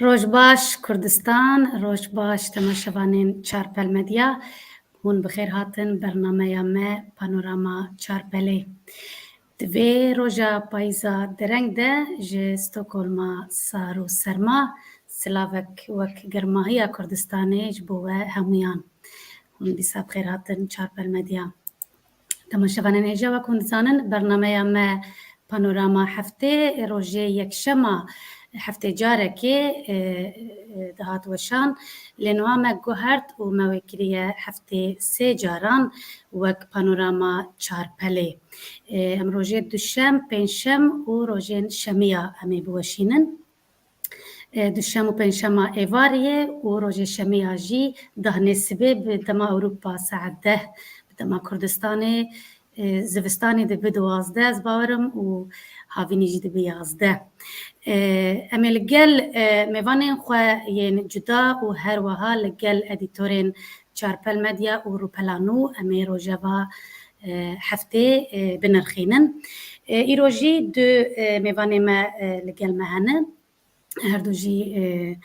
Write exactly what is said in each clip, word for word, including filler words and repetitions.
Roj baş Kurdistan, roj baş temaşevanên Çarpel Medya. Hûn bi xêr hatin bernameya me Panorama Çarpelê. Di vê roja payîza dereng de ji Stockholma sar û serma silavek wek germahiya Kurdistanê ji bo we hemûyan. Hûn dîsa bi xêr hatin Çarpel Medya. Temaşevanên hêja, wek hûn dizanin, bernameya me Panorama Heftê rojê yekşema heftê carekê, e, e, dihat weşan. Lê niha me guhert û me wê kiriye heftê sê caran wek Panorama Çarpelê. E, em rojê duşem, pêncşem û rojên şemiya em ê biweşînin. E, duşem û pêncşema êvariyê û rojê şemiya jî dahnê sibê bi dema Ewropa saet deh, bi dema Kurdistanê, e, zivistanê dibi duwazdeh, ez bawerim, û havînî jî dibi yazdeh. E, em ê li gel, e, mêvanên xwe yên cuda û her wiha li gel edîtorên Çarpel Medya û Rûpela Nû em ê rojeva, e, heftê, e, binirxînin. E, îro jî du, e, mêvanê me, e, li gel me hene. Her du jî, e,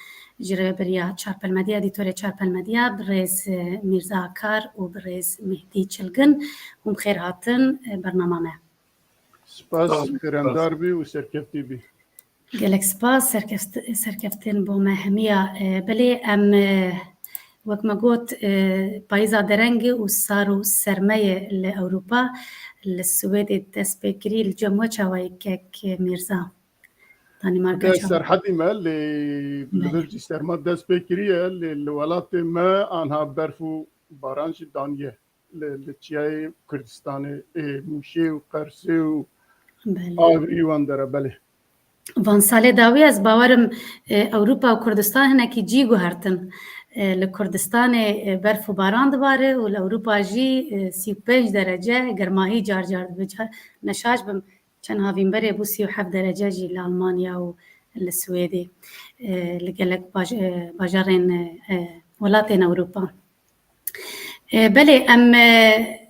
ji rêveberiya Çarpel Medya, edîtorê Çarpel Medya, birêz, e, Mîrza Akar û birêz Mehdî Çilgin. Hûn bi xêr hatin, e, bernama me. Spas, Sağ olun. Xêrendar bî û serkeftî bî. Gelek spas, serkeft-, serkeftin bo me hemiya. E, belê em, e, wek me got, e, payîza dereng e û sar û serme ye li Ewropa. Li Swêdê dest pê kirî, li cem we çawa ye kek Mîrza? Danîmarka De çawa? Serhedî me, lê li Belê. vir jî serma dest pê kiriye, lê li welatê me anha berf û baran jî daniye. Li, li çiyayê Kurdistanê, ê, Mûşê û Qersê û Belê. Avrî wan dere, belê. Van salê dawî ez bawerim, e, Ewropa û Kurdistan hinekî cî guhertin. E, li Kurdistanê, e, berf û baran dibare û li Ewropa jî, e, sî û pênc derece germahî car car dibe. Ca-, neşaş bim, çend havîn berê bû sî û heft derece jî li Almanya û li Swêdê, e, li gelek baj-, e, bajarên, e, e, welatên Ewropa. E, belê, em, e,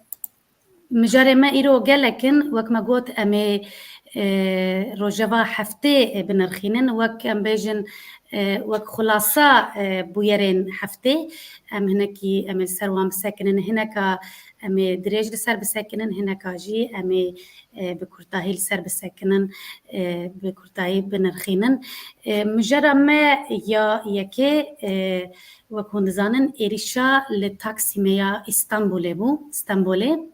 mijarê me îro gelek in, wek me got, em ê, e, rojeva heftê, e, binirxînin, wek em bêjin, e, wek xulasa, e, bûyerên heftê, em hinekî, em ê li ser wan bisekinin, hineka em ê dirêj li ser bisekinin, hineka jî em ê, e, bi kurtahî li ser bisekinin, e, bi kurtahî binirxînin. E, mijara me ya yekê, e, wek hûn dizanin, êrîşa li Taksimê ya Îstanbulê bû, Stenbolê.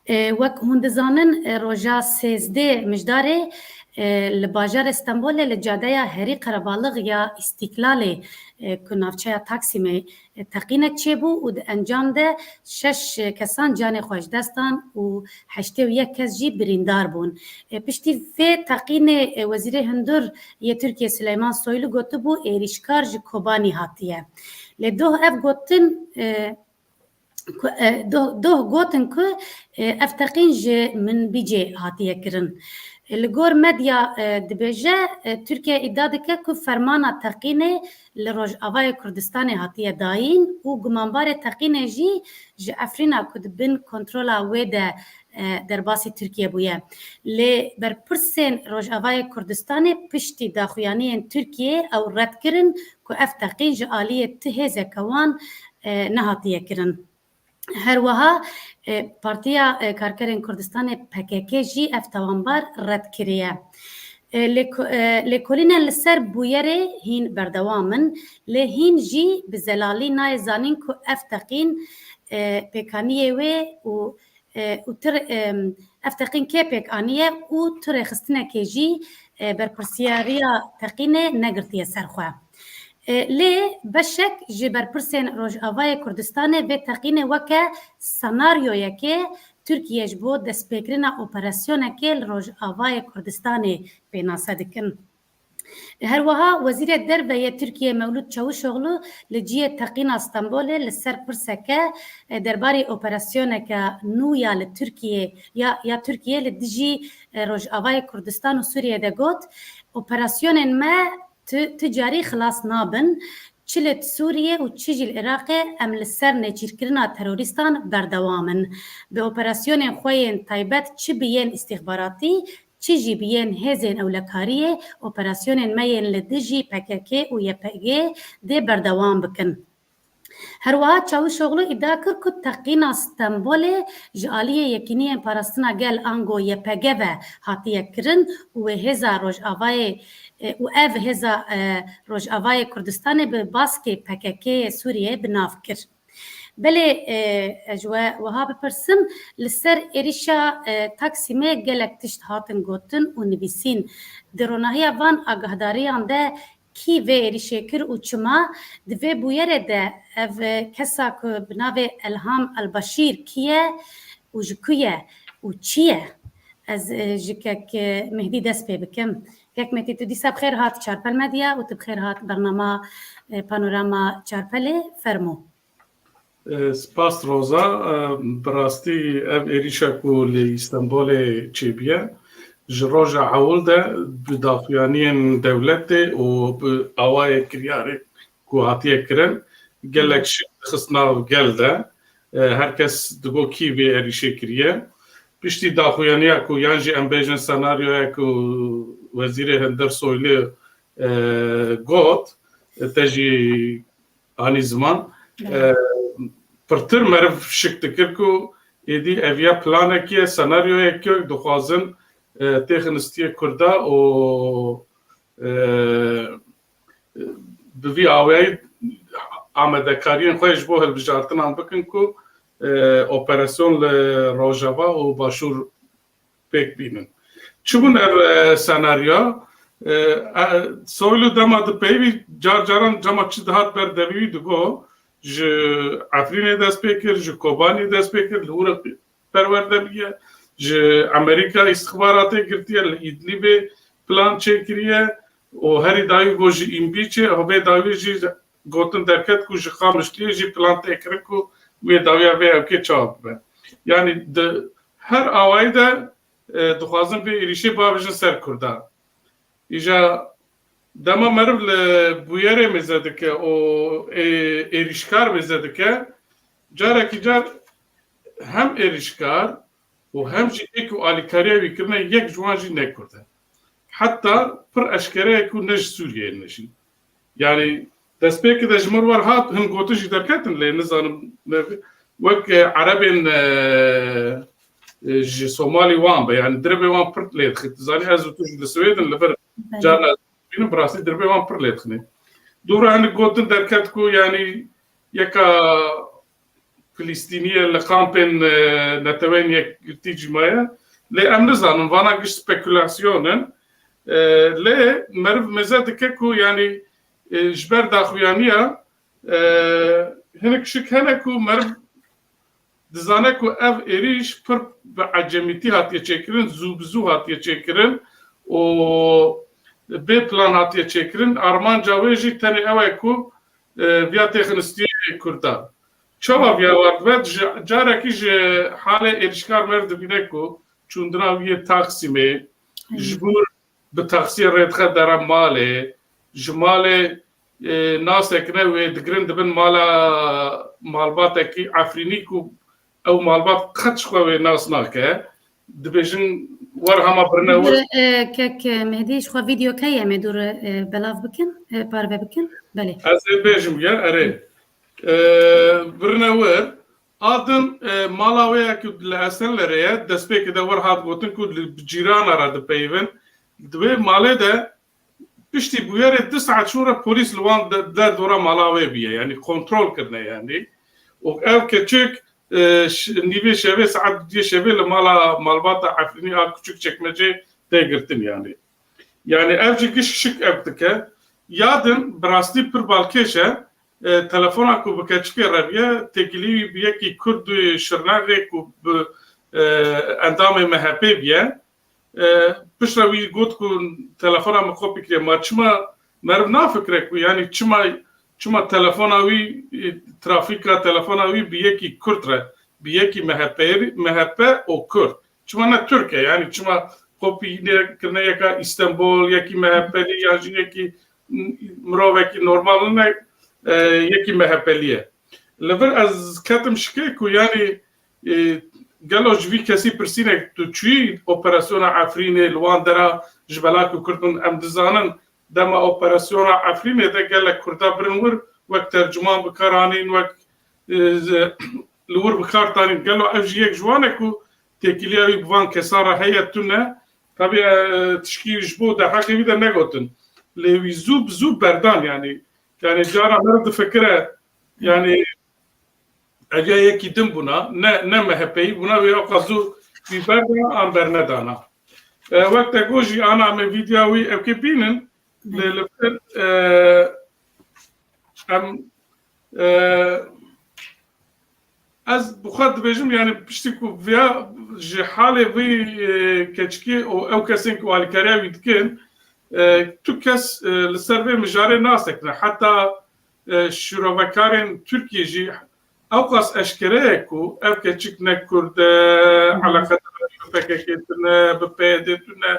E, wek hûn dizanin, e, roja sêzdeh mijdarê, e, li bajarê Stenbolê li cadeya herî qerebalix ya Îstîklalê, e, ku navçeya Taksimê, e, teqînek çêbû û di encam de şeş kesan canê xwe ji dest dan û heştê û yek kes jî birîndar bûn. E, piştî vê teqînê, e, Wezîrê Hundir yê Tirkiyê Sileyman Soylu gotibû, êrîşkar ji Kobanî hatiye. Lê doh ev gotin, e, ku, e, doh, doh gotin ku, e, ev teqîn ji Minbicê hatiye kirin. E, li gor medya, e, dibêje, e, Tirkiye îdia dike ku fermana teqînê li Rojavayê Kurdistanê hatiye dayîn û gumanbarê teqînê jî ji Efrîna ku di bin kontrola wê de, e, derbasî Tirkiye bûye. Lê berpirsên Rojavayê Kurdistanê piştî daxuyaniyên Tirkiyeyê ew red kirin ku ev teqîn ji aliyê ti hêzeke wan, e, nehatiye kirin. Her wiha, e, Partiya, e, Karkerên Kurdistanê, P K K, jî ev tawanbar red kiriye. E, lêko-, e, lêkolînên li ser bûyerê hîn berdewam in, lê hîn jî bi zelalî nayê zanîn ku ev teqîn, e, pêkaniyê wê û, e, û tir-, e, ev teqîn kê pêk aniye û tu rêxistinekê jî, e, berpirsiyariya teqînê negirtiye ser xwe. E, lê beşek ji berpirsên Rojavayê Kurdistanê vê teqînê weke senaryoyekê Tirkiye ji bo destpêkirina operasyonekê li Rojavayê Kurdistanê pênase dikin. Her wiha Wezîrê Derve yê Tirkiyê Mewlûd Çavuşoglu li cihê teqîna Stenbolê li ser pirseke, e, derbarê operasyoneke nû ya li Tirkiyê, ya, ya Tirkiyê li dijî, e, Rojavayê Kurdistan û Sûriyê de got, operasyonên me ti, ti carî xilas nabin. Çi li Sûriyê û çi jî li Iraqê em li ser nêçîrkirina terorîstan berdewam in. Bi operasyonên xwe yên taybet çi bi yên îstîxbaratî, çi jî bi yên hêzên ewlekariyê operasyonên me yên li dijî P K K û Y P G dê berdewam bikin. Her wiha Çavuşoglu îdia kir ku teqîna Stenbolê ji aliyê Yekîniyên Parastina Gel ango Y P G ve hatiye kirin û wê hêza Rojavayê, e, û ev hêza, e, Rojavayê Kurdistanê bi baskê P K K yê Sûriyeyê bi nav kir. Belê, e, ez ji we wiha bipirsim, li ser êrîşa, e, Taksîmê gelek tişt hatin gotin û nivîsîn. Di ronahiya van agahdariyan de kî vê êrîşê kir û çima? Di vê bûyerê de ev, e, kesa ku bi navê Elham Elbaşîr kî ye û ji ku ye û çi ye? Ez, e, ji kek, e, Mehdî dest pê bikim. Kek Mehdî, tu dîsa bi xêr hat Çarpel Medya û tu bi xêr hat bernama, e, Panorama Çarpelê. Fermo. E, spas Roza. E, bi rastî ev êrîşa ku li Îstenbolê çêbûye, ji roja ewil de bi daxuyaniyên dewletê û bi awayê kiryarê ku hatiye kirin, gelek şik dixist nav gel de. E, her kes digot kî vê êrîşê kiriye. Piştî daxuyaniya ku yan jî em bêjin senaryoya ku Wezîrê Hundir Soylu, e, got, e, te jî anî ziman, e, pirtir meriv şik dikir ku êdî ev ya planekî ye, senaryoyekî ye, dixwazin, e, têxin stiyê Kurda û, e, bi vî awayî amadekariyên xwe ji bo hilbijartinan bikin ku, e, operasyon li Rojava û Başûr pêk bînin. Çi bûn ev, e, senaryo? E, e, Soylu dema dipeyivî car caran dema çi dihat ber devî wî digo, ji Efrînê dest pê kir, ji Kobanî dest pê kir, li Urexê perwerde bûye, ji Amerîka îstixbaratê girtiye, li Îdlîbê plan çêkiriye û herî dawî got ji Înbîçê, ho vê dawî jî gotin derket ku ji Qamişliyê jî plan tê kirin ku wê dawiya vê ewkê çawa bibe. Yanî di her awayî de, e, dixwazin vê êrîşê bavêjin ser Kurda. Îja dema meriv li bûyerê mêze dike û ê-, êrîşkar mêze dike, carekî car hem êrîşkar û hem jî ê ku alîkariya wî kirine yek ji wan jî ne Kurd e. Heta pir eşkere ye ku ne ji Sûriyeyê ne jî. Yanî destpêkê de ji min re hat hin gotin jî derketin lê nizanim ne, wek, e, Erebên, e, e, ji Somalî wan be, yanî diribê wan pir lê dixî. Tu zanî ez û tu jî li Swêdin li vir Belê. Carna bînim, bi rastî diribê wan pir lê dixîne. Dû re hinek gotin derket ku yanî yeka Filistînî ye li kampên, e, Neteweyên Yekgirtî jî maye. Lê em nizanin, vana giş spekulasyon in. E, lê meriv mêze dike ku yanî, e, ji ber daxuyaniya, e, hinek şik hene ku meriv dizane ku ev êrîş pir bi ecemîtî hatiye çêkirin, zû bi zû hatiye çêkirin û bê plan hatiye çêkirin. Armanca wê jî tenê ew e ku, e, viya têxin stiyê Kurdan. Çawa viya wan dibe? Ji, carekî ji halê êrişkar meriv dibîne ku çûndina wî yê Taksimê, ji bo bi taksiyê rê dixe dera malê, ji malê, e, nasekine wê digirin dibin mala malbatekî Efrînî ku ew malbat qet ji xwe wê nas nake. Dibêjin wer hema birine wir. Dur, e, kek, e, Mehdî, ji xwe vîdyoke ye, em ê dû re, e, belav bikin, e, parve bikin. Belê. Ez ê bêjim ye, erê. E, birine wir. A din, e, mala wê ya ku li Esenlerê ye, destpêkê de wir hat gotin ku li, bi cîrana re dipeyivin. Di wê malê de piştî bûyerê du saet şûn re polîs li wan de, der dora mala wê bûye, yanî kontrol kirine yanî. Û ev keçik, e, ş-, nîvê şevê, saet duyê şevê li mala malbata Efrînî a Küçükçekmece tê girtin yanî. Yanî ev jî giş şik ev dike. Ya din bi rastî pir balkêş e. E, telefona ku bi keçikê re bûye, têkilî wî bi yekî Kurd û Şirnexê ku bi, e, endamê M H P bûye. E, piştre wî got ku telefona min kopî kiriye. Ma çima meriv nafikire ku, yanî çima, çima telefona wî, e, trafîka telefona wî bi yekî Kurd re, bi yekî M H P, M H P û Kurd. Çima ne Tirk e? Yanî çima kopî nê kirine yeka Îstenbol, yekî M H P'lî ya jî yekî mirovekî normal ne, e, yekî M H P'lî ye. Li vir ez ketim şikê ku yanî, e, Gelo ji vî kesî pirsînek tu çûyî operasyona Efrînê li wan dera ji bela ku Kurd in em dizanin dema operasyona Efrînê de gelek Kurda birin wir wek tercuman bi kar anîn wek e, li wir bi kar tanîn. Gelo ev jî yek ji wan e ku têkiliya wî bi van kesan re heye tune. Tabî e, tişkî ji bo derheqê wî de negotin. Lê wî zû bi zû berdan yanî. Yanî cara meriv difikire yanî Ev ya yekî din bûna, ne, ne M H P'yî bûna, wê ewqas zû wî berdana an bernedana. E, wek te got jî ana em ê vîdyoya wî ewkê bînin, lê li vir, e, em, e, ez bi xwe dibêjim, yanî piştî ku viya ji halê vî, e, keçikê û ew kesên ku alîkariya wî dikin, e, tu kes, e, li ser vê mijarê nasekine. Heta e, şîrovekarên Tirkiyê jî ewqas eşkere ye ku ev keçik ne Kurd e, eleqedar bi P K K tune, bi P Y D tune,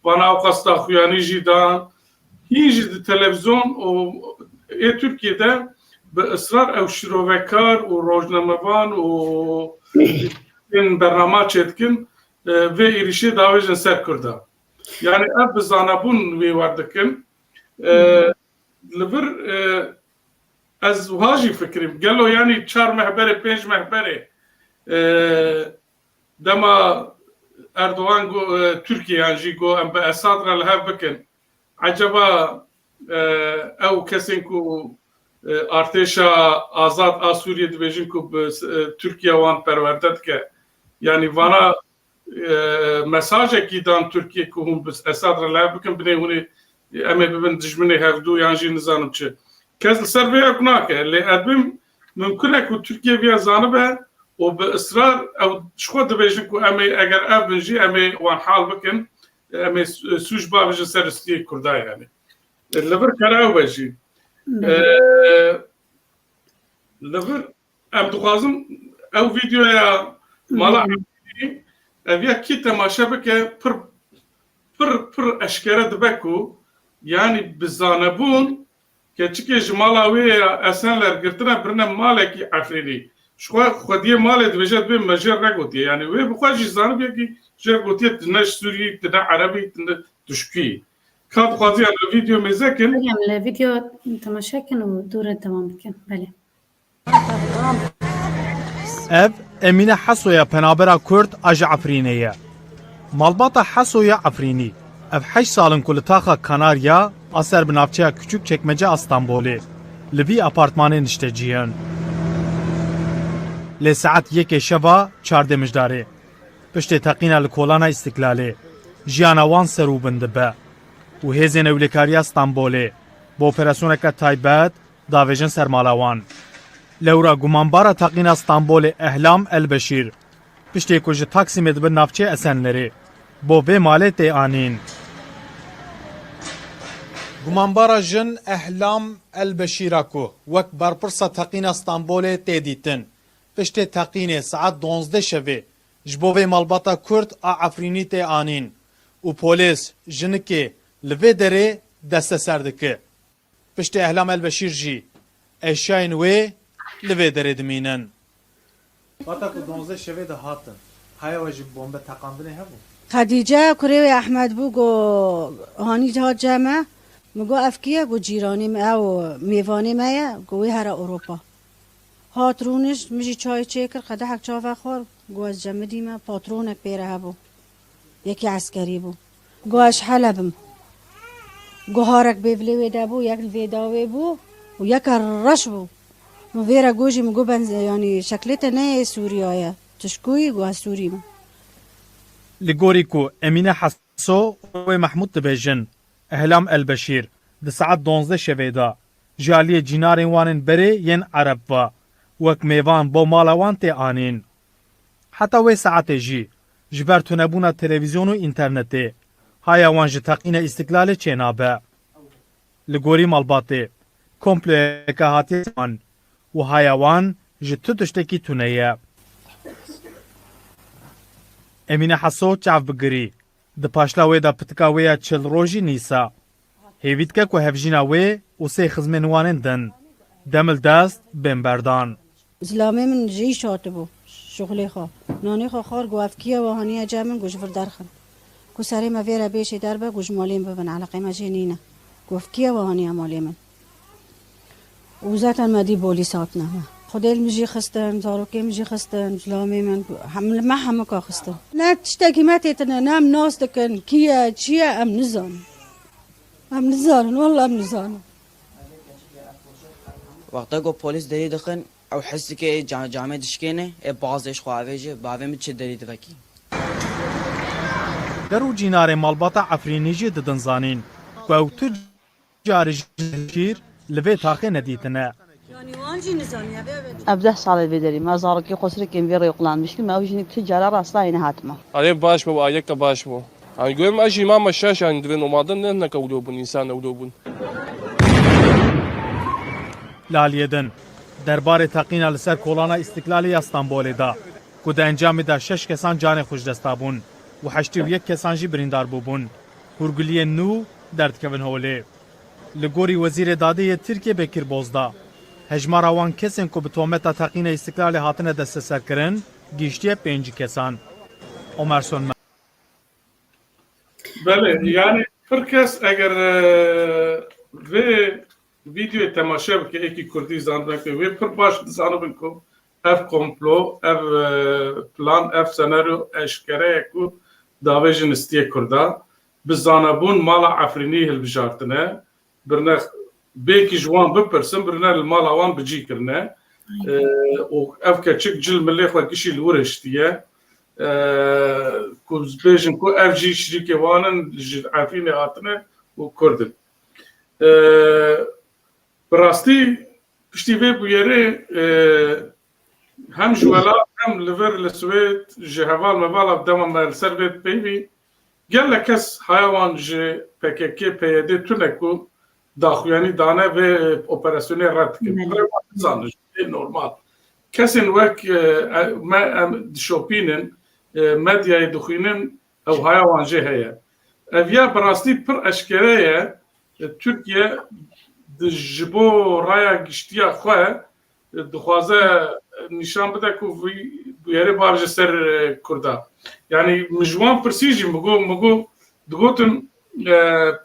vana ewqas daxuyanî jî dan. Hîn jî di televîzyon û ê Tirkiyê de bi israr ew şîrovekar û rojnamevan û ên bernama çêdikin, e, vê êrîşê davêjin ser Kurda. Yani ev bi zanebûn wê werdikin. E, li vir, e, ez wiha jî fikirîm. Gelo yanî çar meh berê, pênc meh berê, e, dema Erdogan got, e, Tirkiye yan jî got em bi Esad re li hev bikin. Eceba, e, ew kesên ku, e, artêşa azad a Sûriyê dibêjin ku bi, e, Tirkiye wan perwerde dike. Yanî vana e, mesajekî dan Tirkiyê ku hûn bi Esad re li hev bikin, binê hûn ê, em ê bibin dijminê hevdû yan jî nizanim çi. Kes li ser vê ew nake. Lê ez bim mimkun e ku Tirkiye viya zanibe û bi israr ew ji xwe dibêjin ku em ê eger ev bin jî em ê wan hal bikin, em ê sû-, sûc bavêjin ser ristiyê Kurda yani. E, li vir kere ew be jî. E, li vir Em dixwazin ew vîdeoya mala Efrînî, ev ya kî temaşe bike, pir, pir, pir eşkere dibe ku, yanî bi zanebûn, keçikê ji mala wê ya Esenler girtine birine malekî Efrînî. Ji xwe xwediyê malê dibêje, dibê me jêr negotiye. Yanî wê bi xwe jî zanibiyekî jêr gotiye, tu ne ji Sûriyî, tu ne Erebî, tu ne tişkî. Ka dixwazî em li vîdeo mêze kin. Em li vîdeo temaşe kin û dû re dewam bikin. Belê. Ev Emîne Heso ya penabera Kurd a ji Efrînê ye. Malbata Heso ya Efrînî. Ev heşt sal in ku li taxa Kanarya a ser bi navçeya Küçükçekmece a Stenbolê li vî apartmanê niştecî in. Lê saet yekê şeva çardê mijdarê, piştê teqîna li kolana Îstiklalê, jiyana wan ser û bin dibe û hêzên ewlêkariya Stenbolê bi operasyoneke taybet davêjin ser mala wan. Lewra gumanbara teqîna Stenbolê Ehlam Elbeşîr, piştê ku ji Taksimê dibe navçeya Esenlerê, bo vê malê tê anîn. Gumanbara jin Ehlam Elbeşîra ku wek berpirsa teqîna Stenbolê tê dîtin, piştê teqînê saet duwazdeh şevê ji bo vê malbata Kurd a Efrînî tê anîn û polês jinikê li vê derê desteser dike. Piştî Ehlam Elbeşîr jî eşyayên wê li vê derê dimînin. Vata ku duwazdeh şevê de hatin. Haya we ji bombe teqandinê hebû? Xedîce kurê wê Ehmed bû, got, hanî hat cem me. Min got, ev kî ye? Got, cîranê me, ew mêvanê me ye. Got, wê here Ewropa. Hat rûnişt, min jî çayê çêkir, qedehek çav vexwar, got ez cemidî me, patronek pê re hebû. Yekî eskerî bû. Got ez ji Heleb im. Guharek bêvilê wê de bû, yek li vê dawê bû û yeke reş bû. Min vê re got jî, min got ben, yanî şeklê te ne yê Sûriya ye. Tu ji ku yî? Got ez Sûrî me. Li gorî ku Emîne Heso û wê Mehmûd dibêjin, Ehlam Elbeşîr di saet duwazdeh şevê de ji aliyê cînarên wan ên berê yên Ereb ve wek mêvan bo mala wan tê anîn. Heta wê saetê jî ji ber tunebûna televîzyon û înternetê haya wan ji teqîna Îstiklalê çênabe. Li gorî malbatê, komployeke hatiye wan û haya wan ji tu tiştekî tune ye. Emîne Heso çav bigirî. Di paşla wê de pitika wê ya çil rojî nîsa. Hêvî dike ku hevjîna wê û sê xizmên wan ên din demildest bên berdan. Zilamê min ji îş hatibû. Şixulê xwe. Nanê xwe xwar, got, "Ev kî ye we haniye cem min?" Got, "Ji vir derxin. Ku serê me vê re bêşê derbe, got, ji malê min bibin, eleqê me jê nîne." Got, "Ev kî ye we haniye malê min?" Û zaten me dî polîs hatine. Xwedê li min jî xistin, zarokê min jî xistin, zilamê min, hem li me hemika xistin. Ne tiştekî me têtine, ne em nas dikin, kî ye, çi ye, em nizanin. Em nizanin, walla em nizanin. Wexta ku polîs derî dixin, ew his dike ê ca-, camê dişkêne, ê baz ê ji xwe avêje, bavê min çi derî divekî. Der û cînarê malbata Efrînî jî didin zanîn ku ew tu carî ji şîr li vê taxê nedîtine. Ev deh salê vê derî me, zarokê xwe sirkên vê rê yuqlanmiş bî, me ew jinik tu cara rastayê nehatime. Arê baş bû, ayeke baş bû. Hani görüm ez imama şaş, hani divên omadin ne, ne kewlo bûn, insan ewlo bûn. Li aliyê din, derbarê teqîna li ser kolana Îstiklalê ya Stenbolê de, ku di encamê de şeş kesan canê xwe ji dest dabûn û heştê û yek kesan jî birîndar bûbûn, hûrguliyên nû derdikevin holê. Li gorî Wezîrê Dadê yê Tirkiyê Bekir Bozdağ, hejmara wan kesên ku bi tometa teqîna Îstiklalê hatine desteserkirin, gihiştiye pêncî kesan. Omer Sönmez. Belê, yani pir kes eger, e, vê vîdeoyê temaşe bike, êkî kurdî zanibin ku wê pir baş dizanibin ku ev komplo, ev, e, plan, ev senaryo eşkere ye ku davêjin stiyê Kurda. Bi zanebûn mala Efrînî hilbijartine. Birine bêkî ji wan bipirsin, birine li mala wan bi cî kirine. Aynen. Ee, û ev keçik cil milê xwe gişî li wir hiştiye. Ee, ku bêjin ku ev jî şirîkê wan in, ji Efrînê hatine û Kurd in. Ee, bi rastî piştî vê bûyerê, ee, hem ji welat hem li vir li Swêd ji heval mevala dema me li ser vê peyvî gelek kes haya wan ji P K K, P Y D tune ku daxuyanî dane vê operasyonê red dikin. Belê. Pir wan nizanin, ji vê normal. Kesên wek, e, e, me, em dişopînin, e, medyayê dixwînin, ew haya wan jê heye. Ev ya bi rastî pir eşkere ye. E, Tirkiye di, ji bo raya giştiya xwe, e, dixwaze, e, nîşan bide ku vî bûyerê bavêje ser, e, Kurda. Yani min ji wan pirsî jî, min got, min got, digotin, e,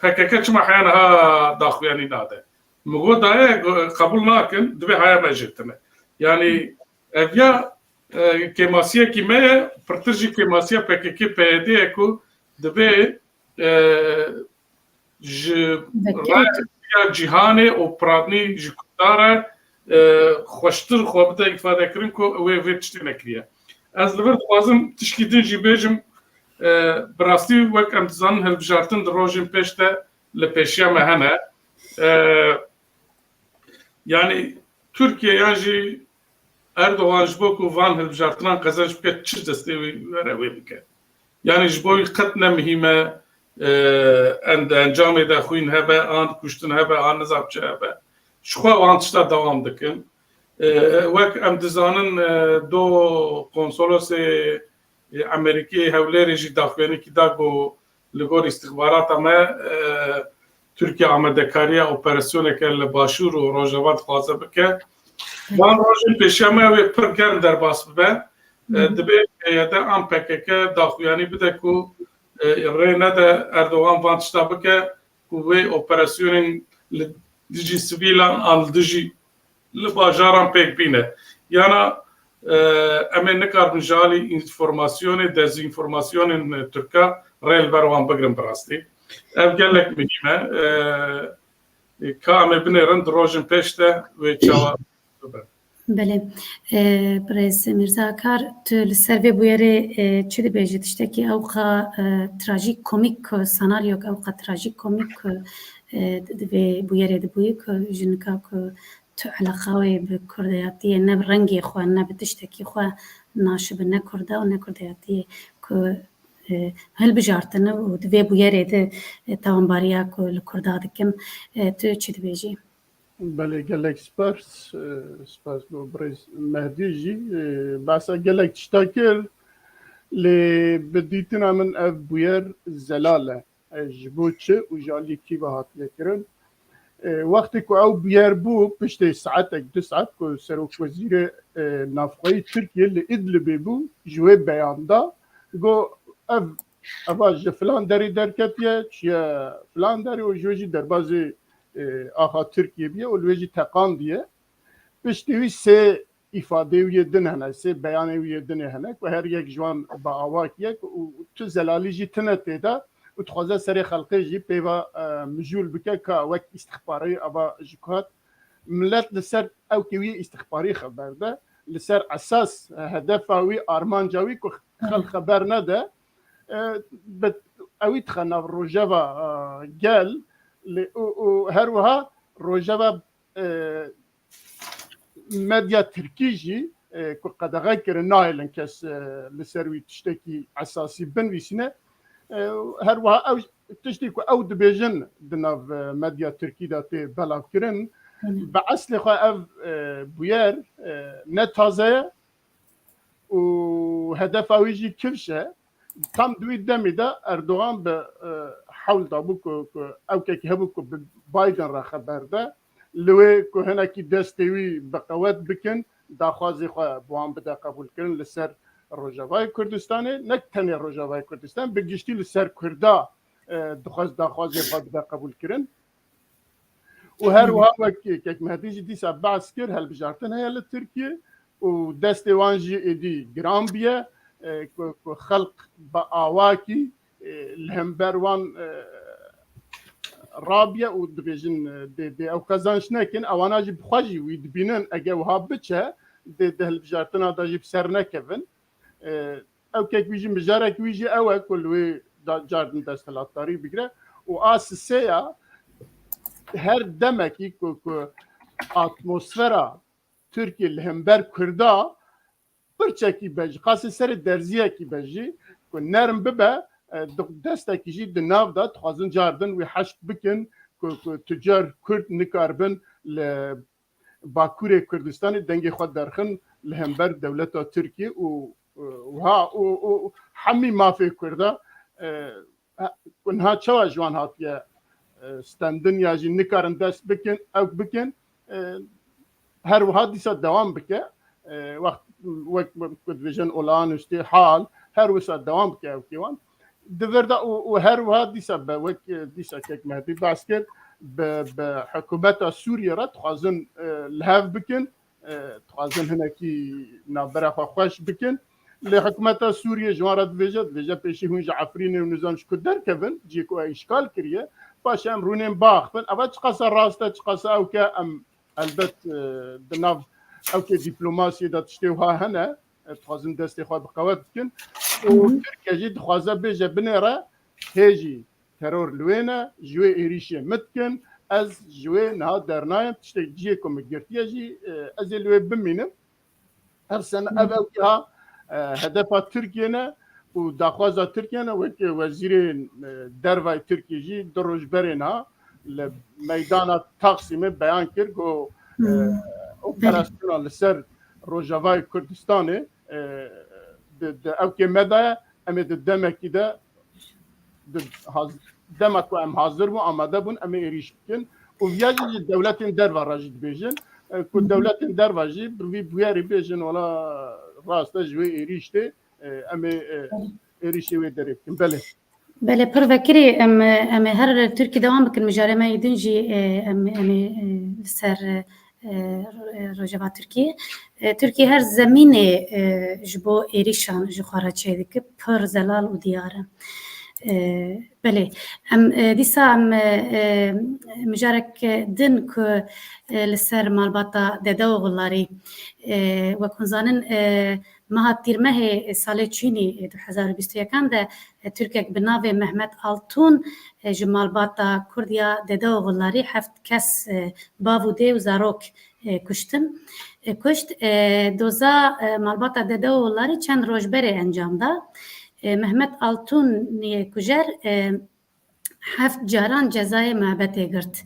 P K K çima heya niha daxuyanî nade? Min got daye, go-, qebûl nakin, divê haya me jê tune. Yani ev ya, e, kêmasiyekî me ye, pirtir jî kêmasiya P K K P Y D ye ku divê, e, ji Vekirî raya cîhanê û piranî ji Kurda re, e, xweştir xwe bide îfadekirin ku wê vê tiştê nekiriye. Ez li vir dixwazim tişkî din jî bêjim, e, bi rastî wek em dizanin hilbijartin di rojên pêş de li pêşiya me hene. E, yani Tirkiye yan jî Erdogan ji bo ku van hilbijartinan qezenc bike, çi destê wî were wê bike. Yani ji bo wî qet ne muhîm e, e, en-, encamê de xwîn hebe, an kuştin hebe, an nizam çi hebe. Ji xwe wan tişta dewam dikin. E, wek em dizanin, e, do konsolosê, e, Amerîkê Hewlêrê jî daxuyanîkî da ku li gor îstixbarata me, e, Tirkiye amadekariya operasyoneke li Başûr û Rojava dixwaze bike. Van rojên pêşiya me wê pir germ derbas bibe. E, Hı hı. Divê P Y D an P K K daxuyanî bide ku, e, rê nede Erdogan van tişta bike ku wê operasyonên li dijî sivîlan an li dijî li bajaran pêk bîne. Yana, e, em ê nikarbin ji alî înformasyonê, dezinformasyonên, e, Tirka rê li ber wan bigrin bi rastî. Ev gelek muhîm e. E, e, ka em ê binêrin di rojên pêş de wê çawa bibe. Belê. E, Birêz Mîrza Akar, tu li ser vê bûyerê, e, çi dibêjî? Tiştekî ewqa, e, trajîk komîk ku, senaryok ewqa trajîk komîk ku, e, di vê bûyerê dibûyî ku jinika ku tu eleqa wê bi kurdeyatiyê ne bi rengê xwe, ne bi tiştekî xwe naşibe, ne kurda û ne kurdeyatiyê ku, e, hilbijartine û di vê bûyerê de, e, tawanbariya ku li kurda dikin, e, tu çi dibêjî? Belê, gelek spas, e, spas bo birêz Mehdî jî, e, behsa gelek tişta kir, lê bi dîtina min ev bûyer zelal e. E, ji bo çi û ji aliyê kî ve hatiye kirin? E, wextê ku ew bûyer bû, piştê saetek, du saet ku serokwezîrê, e, navxweyî Tirkiye li Idlibê bû, ji wê beyan da, got, ev, eva ji filan derê derketiye, çiye filan derê û ji wê jî derbazê, e, axa Tirkiye bûye û li wê jî teqandiye. Piştî wî sê îfadeyê wî yê din hene, sê beyanê wî yê dinê hene ku her yek ji wan bi awakî ye ku û tu zelalî jî tine tê de û dixwaze serê xelkê jî pêva, e, mijûl bike ka wek îstixbareyê ava ji ku hat. Milet li ser ewkê wî yê îstixbarî xeber de, li ser esas, e, hedefa wî, armanca wî ku xelk xeber nede, e, bi ewî dixe nav rojeva, e, gel, lê û, û her wiha rojeva, e, medya tirkî jî, e, ku qedexe kirin, nahêlin kes, e, li ser wî tiştekî esasî binivîsîne. E, her wiha ew tiştê ku ew dibêjin di nav, e, medya tirkî de tê belavkirin. Hı hı. Bi eslê xwe ev, e, bûyer, e, ne taze ye û hedefa wî jî kifş e. Tam di wî demî de Erdogan bi, e, hewl dabû ku, ku ewkekî hebû ku bi Biden re xeber de, li wê ku hinekî destê wî bi qewet bikin, daxwazê xwe bi wan bide qebûlkirin li ser Rojavayê Kurdistanê, ne tenê Rojavayê Kurdistan, bi giştî li ser Kurda, e, dixwest daxwazê xwe bide qebûlkirin. Û her wiha wek Kek Mehdî jî dîsa behs kir, hilbijartin heye li Tirkiye û destê wan jî êdî giran bûye, e, ku, ku xelk bi awakî, e, li hember wan, e, rabiye û dibêjin, e, dê, dê ew qezanç nekin, ewana jî bi xwe jî wî dibînin, ege wiha biçe, dê di hilbijartina de jî bi ser nekevin. E, ewkek wî jî, mijarek wî jî ew e ku li wê da-, cardin desthilatdarî bigire û a sisê ya her demekî ku, ku atmosfera Tirkiye li hember Kurda pirçekî be jî, qasê serê derziyekî be jî, ku nerm bibe, e, di-, destekî jî di nav de dixwazin cardin wî heşk bikin ku, ku tu car Kurd nikaribin li Bakurê Kurdistanê dengê xwe derxin li hember dewleta Tirkiye û, e, wiha û, û hemî mafê Kurda, e, e, ku niha çawa ji wan hatiye, e, stendin ya jî nikarin dest bikin, ew bikin, e, her wiha dîsa dewam bike. E, wext, wek, wek ku dibêjin olağanüstü hal, her wisa dewam bike ewkê wan. Di vir de û, û her wiha dîsa be, wek, e, dîsa Kek Mehdî behs kir, bi, bi hikûmeta Sûriyê re dixwazin, e, li hev bikin, e, dixwazin hinekî navbera xwe xweş bikin. Lê hikûmeta Sûriyê ji wan re dibêje, dibêje pêşî hûn ji Efrînê û nizam ji ku derkevin, cihê ku we îşgal kiriye, paşê em rûnên biaxivin. Eva çiqasa rast e, çiqasa ewk e, em elbet, e, di nav ewkê dîplomasiyê de tiştê wiha hene, e, dixwazin destê xwe bi qewet bikin. Û Hı hı. Tirkiye jî dixwaze bêje binêre hê jî teror li wê ne, ji wê êrîşê min dikin, ez ji wê niha dernayêm, tiştek cihê ku min girtiye jî, e, ez ê li wê bimînim. Her sene ev ewkê ha, e, hedefa Tirkiye ne û daxwaza Tirkiye ne, wek wezîrê, e, dervayê Tirkiye jî du roj berê niha li meydana Taksimê beyan kir, got, e, Hmm. operasyona li ser Rojavayê Kurdistanê, e, di, di ewkê me de ye, em ê di demekî de, di haz-, dema ku em hazir bûn, amade bûn, em ê êrîş bikin. Û viya jî ji dewletên derva re jî dibêjin, e, ku Hmm. dewletên derva jî bi vî bûyerî bêjin, wela rast e, ji wê êrîş tê, e, em ê, e, êrîşê wê derê bikin. Belê. Belê, pir vekirî, em, em ê her Tirkî dewam bikin. Mijarê me yê din jî, e, em, em ê, e, li ser, e, e, Rojava Tirkiyê. E, Tirkiye her zemînê, e, ji bo êrîşan ji xwe re çêdike, pir zelal û diyar e. E, belê, em, e, dîsa em, e, e, mijarek din ku, e, li ser malbata Dede Oxullarî, e, wek hûn zanin, e, meha Tîrmehê salê çûyînî, e, du hezar û bîst û yekan de, e, Tirkek bi navê Mehmet Altun, e, ji malbata Kurd ya Dede Oxullarî heft kes, e, bav û dê û zarok, e, kuştin, e, kuşt. E, doza, e, malbata Dede Oxullarî çend roj berê encam da. E, Mehmet Altun yê kujer, e, heft caran cezayê mabetê girt.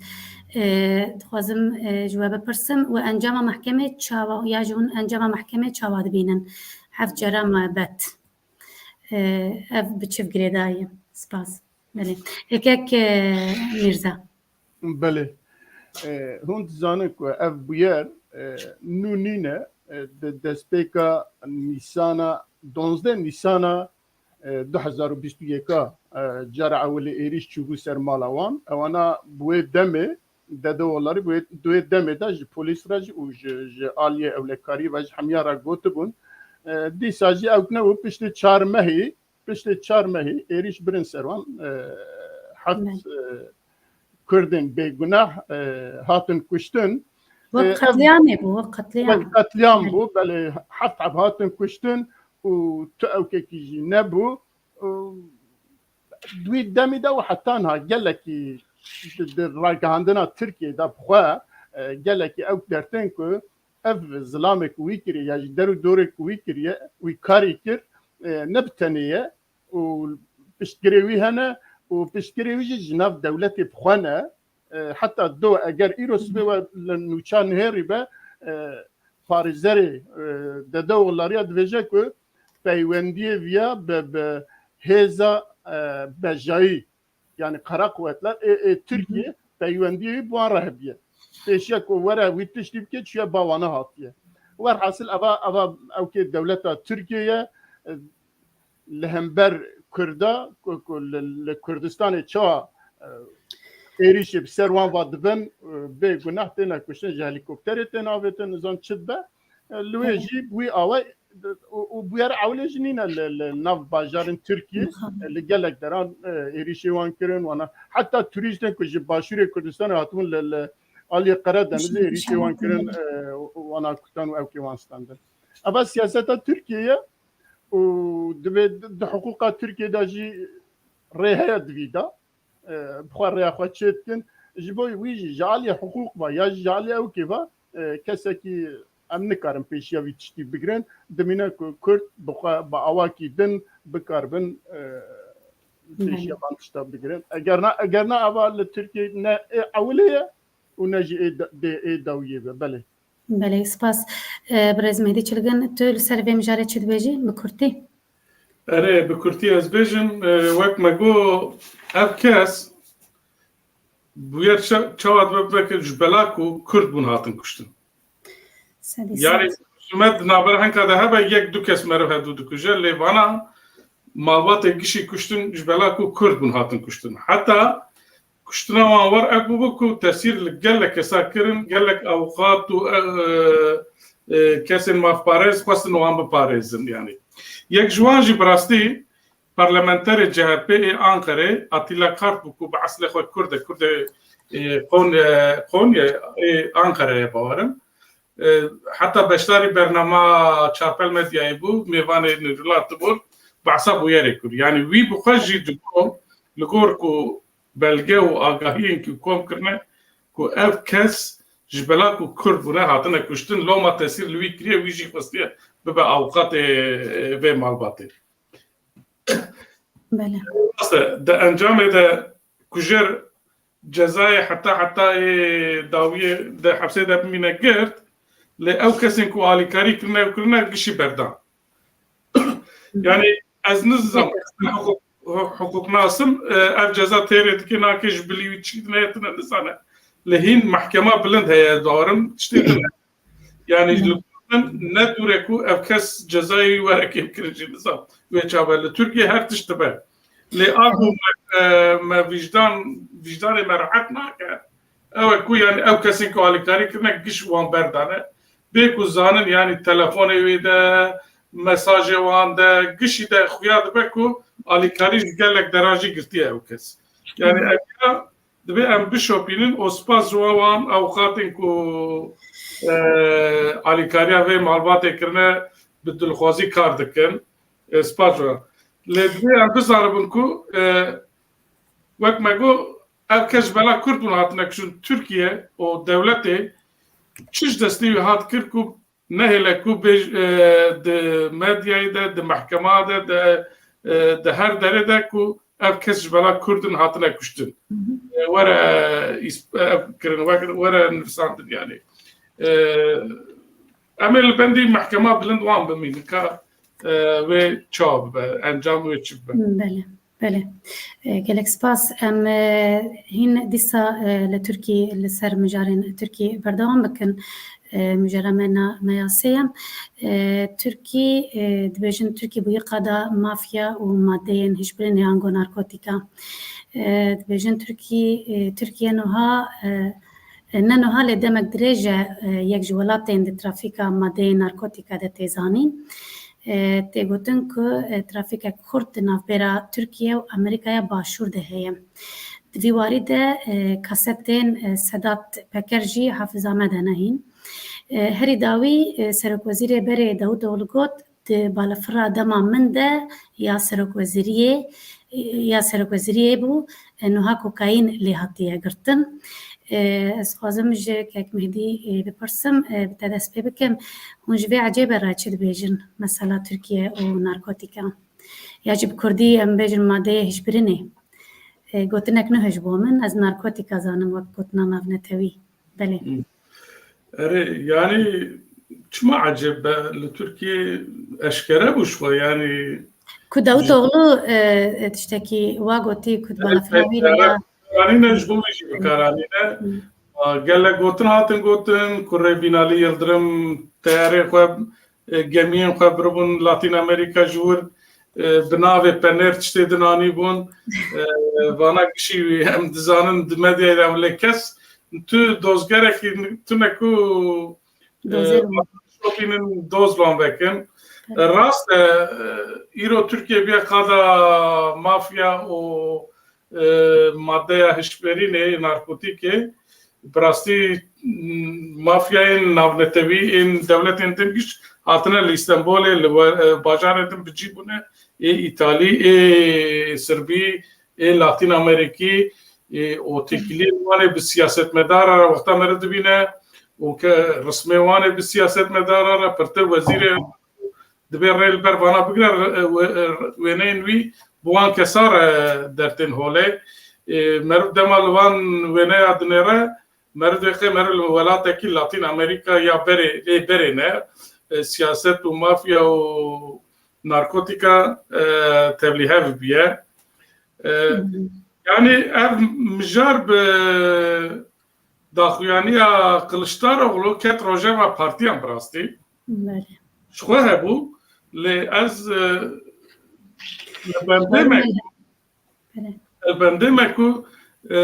E, dixwazim, e, ji we bipirsim, we encama mehkemê çawa, ya ji hûn encama mehkemê çawa dibînin? Heft caran mabet. E, ev bi çi girêdayî? Spas. Belê. Êkek, e, Mîrza. Belê. E, hûn dizanin ku ev bûyer, e, nû nîne, e, di destpêka Nîsana, duwazdeh Nîsana, e, du hezar û bîst û yeka, e, cara ewilê êrîş çûbû ser mala wan. Ewana bi wê demê, Dede Olarî bi wê, di wê demê de ji polîs re jî û ji, ji aliyê ewlekariyê ve ji hemiya re gotibûn. E, dîsa jî ew ne û piştî çar mehî, piştê çar mehî êrîş birin ser wan, e, heft, e, Kurdên bêguneh, e, hatin kuştin. Wek E, ev qetlîamê bû, wek qetlîam. Wek qetlîam bû, belê, heft heb hatin kuştin û tu ewkekî jî nebû. Û di wî demî de û heta niha gelekî di, di ragihandina Tirkiyê de bi xwe, e, gelekî ew dertên ku ev zilamê ku wî kiriye ya jî der û dorê ku wî kiriye, wî karî kir, e, ne bi tenê ye û piştgirê wî hene û piştgirê wî jî ji nav dewletê bi xwe ne. E, heta do eger îro sibê we li nûça nihêrî be, e, parêzerê, e, Dede Oxlariya dibêje ku peywendiyê viya bi, bi hêza, e, bejayî, yani kara kuvvetler ê, ê Tirkiyê peywendiyê wî bi wan re hebiye. Pêşiya ku were wî tiştî bike, çûye ba wana hatiye. Werhasil eva, eva ewkê dewleta Tirkiyê ye, e, li hember Kurda, ku, ku li, li Kurdistanê çawa, e, êrîşê bi ser wan va dibin, e, bê guneh têne kuştin, ji helîkopterê têne avêtin, nizam çi dibe. E, li wê Evet. jî bi wî awe, û, û bûyer ewlê jî nîne li, li nav bajarên Tirkiyê, Aha. e, li gelek deran, e, êrîşê wan kirin, wana. Heta turîstên ku ji başûrê Kurdistanê hatibûn li, li aliyê Qeredenizê êrîşê wan kirin, e, wana kutan û ewkê wan standin. Eva siyaseta Tirkiyê ye û divê di, di hiqûqa Tirkiyê de jî rê heye di vî de. E, bi xwe rêya xwe çê dikin. Ji bo wî jî ji aliyê hiqûq ve ya jî ji aliyê ewkê ve, e, kesekî em nikarin pêşiya vî tiştî bigirin. Dimîne ku Kurd bi xwe bi awakî din bikaribin, e, pêşiya Belê. van tişta bigirin. Eger na, eger na eva li Tirkiyê ne ê ewilê ye û ne jî ê de, dê ê dawiyê be. Belê. Belê, spas. E, birêz Mehdî Çilgin, tu li ser vê mijarê çi dibêjî? Bi kurtî. Erê, bi kurtî ez bêjim, e, wek me got, ev kes bûyer ça-, çawa dibe, belkî ji bela ku Kurd bûn hatin kuştin. Sedî Yani, sed. Ji me di navbera hinka de hebe yek du kes meriv hevdû dikuje, lê vana malbatê gişî kuştin ji bela ku Kurd bûn hatin kuştin. Heta kuştina wan war ew bûbû ku tesîr li gelek kesa kirin, gelek awqat û, e, e, kesên mafparêz xwestin wan biparêzin, yani. Yek ji wan jî bi rastî parlamenterê C H P ê Anqerê Atilla Kart bû ku bi eslê xwe Kurd e, Kurdê, e, Qon-, e, Qonyê, ê Anqerê ye bawerim. E, heta beşdarî bernama Çarpel Medyayê bû, mêvanê Nurullah Timur behsa bûyerê kir. Yani wî bi xwe jî digot, li gor ku belge û agahiyên ku kom kirine, ku ev kes ji bela ku Kurd bûne hatine kuştin, loma tesîr li wî kiriye, wî jî xwestiye bibe awqatê, e, vê malbatê. Belê. Rast e, di encamê de kujer cezayê heta heta ê dawiyê de hepsê de bimîne girt, lê ew kesên ku alîkarî kirine û kirine gişî berdan. Yani ez nizam, ez ne hukuk, hu-, hukuknasim, e, ev ceza têrê dike nake ji bilî wî çi ne tine nizane. Lê hîn mehkema bilind heye, darim tiştê din. Yani li Kurdin ne dûre ku ev kes cezayê wî were kêmkirin jî nizam. Wê çabe li Tirkiye her tişt dibe. Lê a ku me, e, me vîjdan, vîjdanê me rehet nake. Ew e ku yani ew kesên ku alîkarî kirine giş wan berdane. Bê ku zanin yani telefonê wê de, mesajê wan de, gişî de xuya dibe ku alîkarî ji gelek deran jî girtiye ew kes. Yani ev ya Divê em bişopînin û spas ji wan awqatên ku, e, alîkariya vê malbatê kirine bi dilxwazî kar dikin. E, spas ji wan. Lê divê em bizanibin ku, e, wek me got, ev kes ji bela Kurd bûn hatine kuştin Tirkiye û dewletê çi ji destê wî hat kir ku nehêle ku bêj-, e, di medyayê de, di mehkema de, di, e, di her derê de ku ev kes ji bela Kurdin hatine kuştin. Hı hı. E, were îs-, e, ev kirin, wek-, were nivîsandin yani. E, em ê li bendî mehkema bilind wan bimînin ka, e, wê çawa bibe, encam wê çi bibe. Belê. Belê. E, gelek spas. Em, e, hîn dîsa, e, li Tirkî, li ser mijarên Tirkî berdewam bikin. E, mijara me na, me ya sêyem. E, Tirkî, e, dibêjin Tirkî bûye qada mafya û madeyên hişbirînê ango narkotîka. E, dibêjin Tirkî, e, Tirkiye nuha, e, e, ne nuha lê demek dirêj e, e, yek ji welatên di trafîka madeyên narkotîka de tê zanîn. E, tê gotin ku, e, trafîkek xurt di navbera Tirkiye û Amerîkaya Başûr de heye. Di vî warî de, e, kasetên, e, Sedat Peker jî hafiza me de ne hîn. E, herî dawî, e, Serokwezîrê berê Davutoglu got, di balafira dema min de ya serokwezîriyê, ya serokwezîriyê bû, e, nuha kokaîn lê hatiye girtin. E, ez dixwazim ji Kek Mehdî, e, bipirsim, e, bi te dest pê bikim. Hûn ji vê ecêbe re çi dibêjin? Mesela Tirkiye û narkotîka. Ya jî bi kurdî em bêjin madeyê hişbirînê. E, gotinek nuh ji bo min, ez narkotîka zanim wek gotina navnetewî. Belê. Erê, yanî çima ecêb be? Li Tirkiyê eşkere bû ji xwe, yanî Ku Davutoglu, e, e, tiştekî wa gotî ku di balafira wî de ya. Karanîne ji bo wî jî bikaranîne. Gelek gotin hatin gotin, kurê Binalî Yildirim teyarê xwe, e, gemiyên xwe biribûn Latîn Amerîka ji wir, e, bi navê Pener tiştê din anîbûn. E, vana gişî em dizanin di medyayê de, lê kes tu dozgerekî tune ku, e, Dozer bû. Şopînin doz li wan vekin. E, rast e, e, îro Tirkiye bûye qada mafya û e, madeya hişberînê, narkotîkê, bi rastî, m, mafyayên navnetewî ên dewletên din giş hatine li Îstenbolê, li we-, e, bajarên din bi cî bûne, ê Îtalî, ê Sirbî, ê Latîn Amerîkî, ê, û têkiliyên wan ê bi siyasetmedara re wexta meriv dibîne û ke rismê wan ê bi siyasetmedara re pirtir wezîrê dibê rê li ber vana bigire, re-, e, we-, e, wêneyên wî bi wan kesa re dertên holê. E, meriv dema li van wêneya dinêre, meriv dê qê meriv li welatekî Latîn Amerîka ya berê, ê berê ne, e, siyaset û mafya û narkotîka, e, tevlîhev biye. E, Hı hı. Yanî ev mijar bi daxuyaniya Kiliçdaroglu ket rojeva partiyan bi rastî. Belê. Ji xwe hebû, lê ez, e, li bendê me, Belê. Li bendê me ku, e,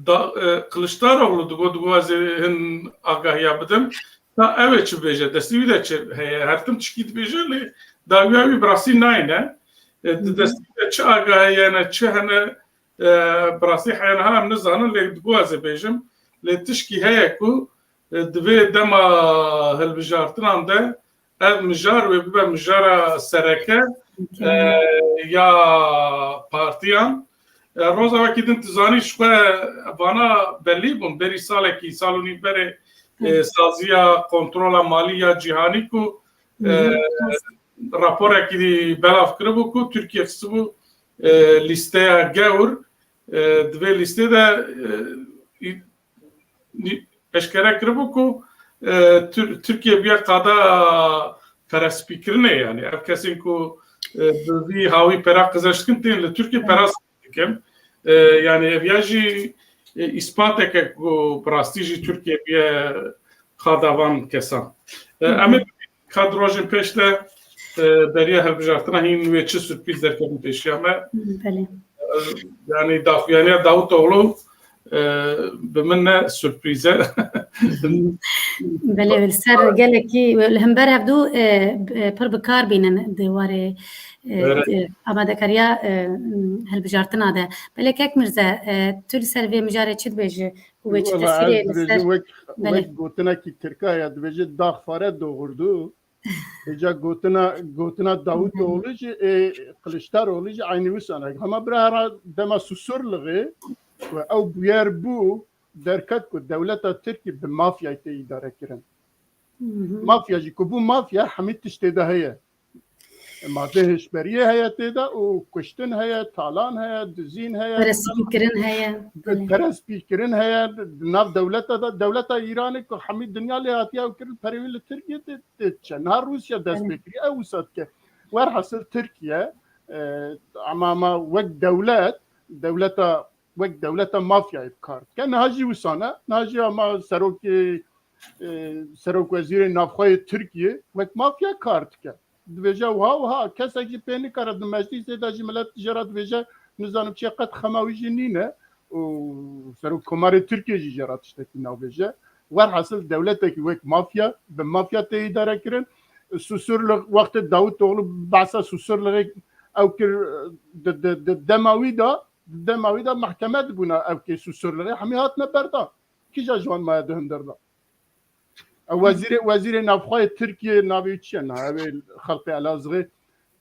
da, e, Kiliçdaroglu digot, digot ez ê hin agahiya bidim. Ta ew ê çi bêje, destî wî de çi heye, her tim çikî dibêje, lê dawiya wî bi rastî nayne. E, di destî wî de çi agahiyê hene, çi hene, e, bi rastî heya niha em nizanin, lê digot ez ê bêjim. Lê tişkî heye ku, e, divê dema hilbijartinan de ev mijar wê bibe mijara sereke, e, ya partiyan. E, roza wekî din tu zanî ji xwe vana belî bûn. Berî salekî, sal û nîv berê, e, saziya kontrola malî ya cîhanî ku, e, raporekî belav kiribû ku Tirkiye xistibû, e, lîsteya gewr, e, di vê lîstê de, e, nî-, eşkere kiribû ku, e, Tir-, Tirkiye bûye qada perestbîkirinê, yanî ev kesên ku, e, bi vî hawî pera qizej dikin, tên li Tirkiye pera dikin. E, yanî ev ya jî, e, îspatek e ku bi rastî jî Tirkiye bûye qada van kesan. E, em ê Ka di rojên pêş de, e, beriya hilbijartina hîn wê çi surprîz derketin pêşiya me. Belê. E, yanî daxuyaniya Davutoglu, e, bi min ne surprîz e. Belê, li ser gelekî, li hember hevdû, e, e, pir bi kar bînin di warê, e, Evet. e, amadekariya, e, hilbijartina de. Belê Kek Mirze, e, tu li ser vê mijarê çi dibêjî? Wê çi Wala tesîrê ez li dibêjim ser? Wek, Belê. Wek gotinekî Tirka ya dibêje, "Dağ fare doğurdu." Êca gotina, gotina Davutoglu jî, ê, Kiliçdaroglu jî eynî wisa ne. Hema bira hera dema Susurluğê ku ew bûyer bû, derket ku dewleta Tirkî bi mafyayê tê îdare kirin. Hı hı. Mafya jî ku bû mafya, hemî tiştê de heye. Madê hişberiyê heye tê de û kuştin heye, talan heye, dizîn heye, Perestîkirin heye. Belê. Perestîkirin heye, di nav dewleta de, dewleta Îranê ku hemî dinya lê hatiye ew kirin, perê wî li Tirkiyê tê, tê diçe. Niha Rûsya dest Belê. Pê kiriye, ew wisa dike. Werhasil Tirkiye E, ama, ama wek dewlet, dewleta, wek dewleta mafyayê bi kar dike. Niha jî wisa ne. Niha jî ama serokê, e, serok wezîrê navxwe yê Tirkiyê wek mafya kar dike. Dibêje wiha wiha, kesek jî pê nikare, di meclîsê de jî milet jê re dibêje, nizanim çi, qet xema wî jî nîne û serokkomarê Tirkiyê jî jê re tiştekî nabêje. Werhasil dewletekî wek mafya, bi mafya tê îdare kirin. Susurlix, wextê Davutoglu behsa Susurlixê ew kir, di, di, di dema wî de, di dema wî de mehkeme dibûna ew kê Susurlixê, hemî hatine berdan. Kîja ji wan maye di hundir de? Ew wezîrê, wezîrê navxwe yê Tirkiyê, navê wî çi ye? Na, ew ê xelqê Elazığê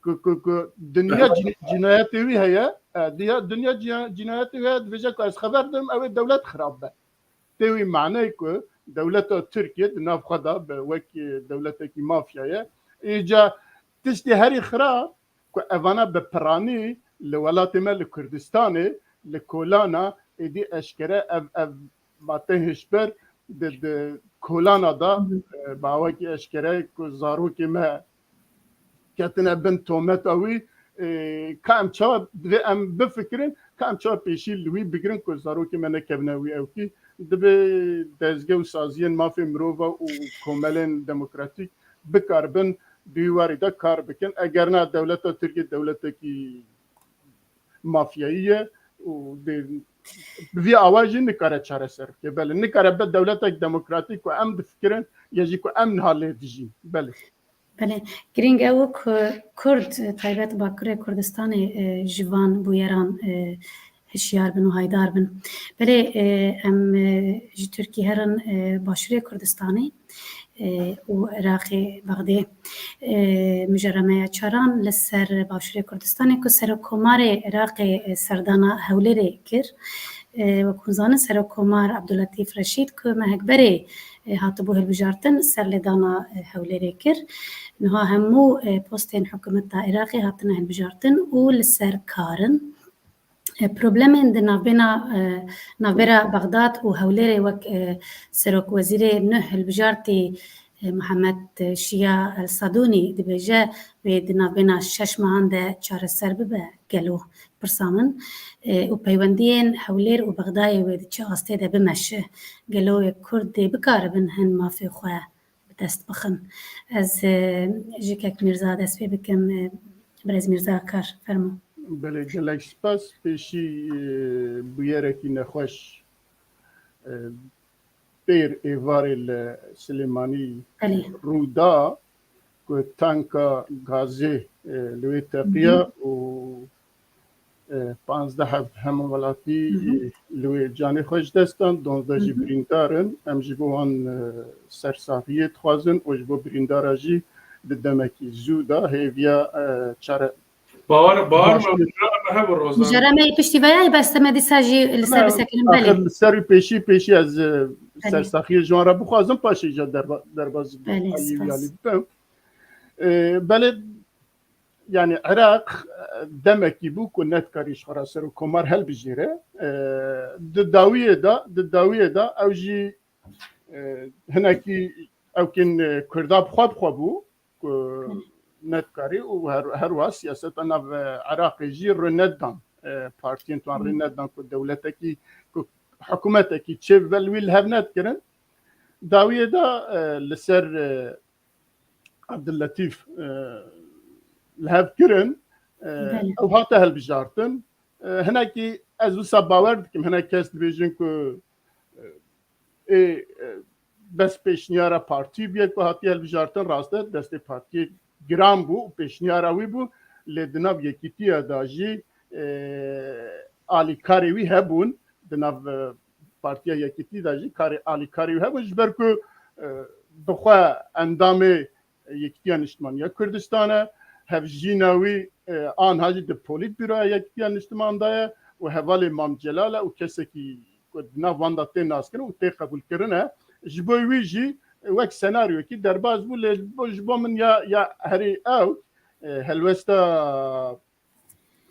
ku, ku, ku dinya cin-, cinayetê wî heye, e, diya, dinya cina-, cinayetê wî heye, dibêje ku ez xeber didim, ew ê dewlet xirab be. Tê wî maneyê ku dewleta Tirkiye di nav xwe de bi wekî dewletekî mafya ye. Îca tiştê herî xirab ku evana bi piranî li welatê me, li Kurdistanê, li kolana êdî eşkere ev, ev matê hişber di, di kolana de, e, bi awakî eşkere ku zarokê me ketine bin tometa wî, e, ka em çawa divê em bifikirin, ka em çawa pêşî li wî bigirin ku zarokê me nekevine wî ewkî. Divê dezge û saziyên mafê mirova û komelên demokratîk bikaribin di wî warî de kar bikin. Eger na, dewleta Tirkiyê dewletekî mafyayî ye û dê, bi vî awa jî nikare çareser bike. Belê, nikare be dewletek demokratîk ku em difikirin, ya jî ku em niha lê dijîn. Belê. Belê, girîng ew ku Kurd, taybet Bakurê Kurdistanê, e, ji van bûyeran, e, hişyar bin û haydar bin. Belê, e, em, e, ji Tirkî herin, e, Başûrê Kurdistanê, e, û Iraqê, Bexdê. E, mijaremeya çaran li ser Başûrê Kurdistanê ku Serokkomarê Iraqê, e, serdana Hewlêrê kir. E, wek hûn zanin, Serokkomar Abdulletîf Reşîd ku mehek berê, e, hatibû hilbijartin, serlêdana, e, Hewlêrê kir. Niha hemû, e, postên hikûmeta Iraqê hatine hilbijartin û li ser kar in. E, problemên di navbêna, e, navbera Bexdad û Hewlêrê wek, e, serokwezîrê nû hilbijartî, e, Mihemed Şiya El Sadûnî dibêje, wê di navbêna şeş mehan de çareser bibe gelo, pirsa min, e, û peywendiyên Hewlêr û Bexdayê wê di çi astê de bimeşe? Gelo wê Kurd dê bikaribin hin mafê xwe bi dest bixin? Ez, e, ji Kek Mîrza dest pê bikim, e, Birêz Mîrza Akar, fermo. Belê, gelek spas. Pêşî, e, bûyerekî nexweş, e, pêr êvarê li Silêmanî Belê. rû da ku tanka gazê, e, li wê teqiya û, e, panzdeh hev-, hemwelatî, Hı hı. e, li wê canê xwe ji dest dan, duwazdeh jî Hı hı. birîndar in. Em ji bo wan, e, sersaxiyê dixwazin û ji bo birîndara jî di demekî zû de hêviya, e, çare-, Bawer, bawer Baş me, bir- mijara me hebû, Rozan. Mijara me yê piştî veya, bes me dîsa jî li ser Me bisekirin, axir belê. li ser û pêşî, pêşî ez, e, Belê. sersaxiyê ji wan re bixwazim, paşê jî derba-, derbas Belê, alî spas. alî bikim. E, belê, yani Iraq, e, demekî bû ku nedikarî ji xwe re serokkomar helbijêre. E, di dawiyê de, di dawiyê de ew jî, e, hinekî ewkên, e, Kurda bi xwe bi xwe bû ku nedikarî û her, her wiha siyaseta nav, e, Iraqê jî rê nedan, e, partiyên wan rê nedan ku dewletekî, ku hikûmetekî çêbibe, li wî li hev nedikirin. Dawiyê de, e, li ser, e, Abdulletîf, e, li hev kirin, e, Belê. ew hate hilbijartin. E, hinekî ez wisa bawer dikim, hinek kes dibêjin ku, e, ê, e, bes pêşniyara partî bûye ku hatiye hilbijartin, rast e, destê partiyê giran bû û pêşniyara wî bû, lê di nav yekîtiya de jî, e, alîkarê wî hebûn, di nav, e, Partiya Yekîtî de jî karê, alîkarê wî hebûn, ji ber ku, e, bi xwe endamê Yekîtiya Niştimanî ya Kurdistan e, hevjîna wî, e, anha jî di Polîtbîroya Yekîtiya Niştiman de ye û hevalê Mam Celal e û kesekî ku di nav wan de tê naskirin û tê qebûlkirin e. Ji bo wî jî, e, wek senaryokî derbas bû, lê ji bo, ji bo min ya, ya herî ew, e, helwesta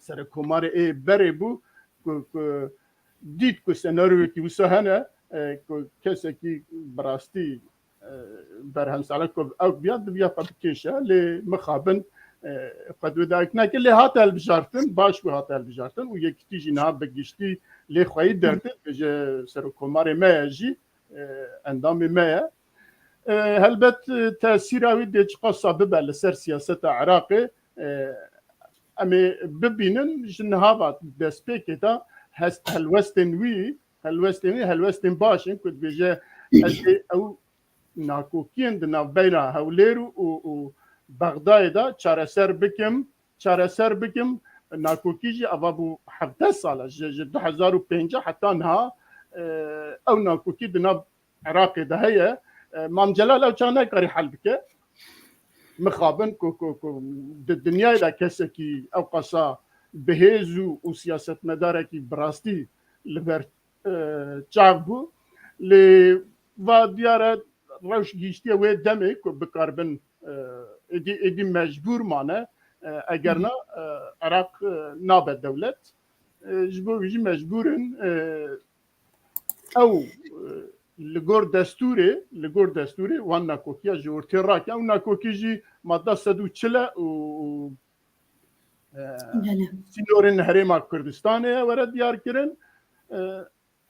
Serokkomarê ê berê bû ku, ku dît ku senaryoyekî wisa hene, e, ku kesekî bi rastî, e, berhem sala ku ew biya, dibiya xwe bikêşe, lê mixabin, e, xwe dû dayik neke, lê hate hilbijartin, baş bû hate hilbijartin û yekîtî jî niha bi giştî lê xweyî dertê, dibêje serokkomarê me ye jî, e, endamê me ye. E, helbet, e, tesîra wî dê çiqasa bibe li ser siyaseta Iraqê, e, em ê bibînin ji niha ve destpêkê de hest-, helwestên wî, helwestên wî, helwestên baş in ku dibêje ez ê ew nakokiyên di navbeyna Hewlêr û, û, û Bexdayê de çareser bikim, çareser bikim. Nakokî jî eva bû hevdeh sal e, ji, ji du hezar û pêncî heta niha, e, ew nakokî di nav Iraqê de heye. E, Mam Celal ew çax nekarî hel bike. Mixabin ku, ku, ku di dinyayê de kesekî ew qasa bihêz û, û siyasetmedarekî bi rastî li ber, e, çav bû. Lê va diyar e rewş gihîştiye wê demê ku bikaribin, e, êdî, êdî mecbûr mane. E, eger na, e, Iraq, e, nabe dewlet. E, ji bo wî jî mecbûr in, e, ew, e, li gor destûrê, li gor destûrê wan nakokiya ji ortê rake. Ew nakokî jî madda sed û çil e û, û, e, Belê. sînorên Herêma Kurdistanê ye, were diyar kirin. E,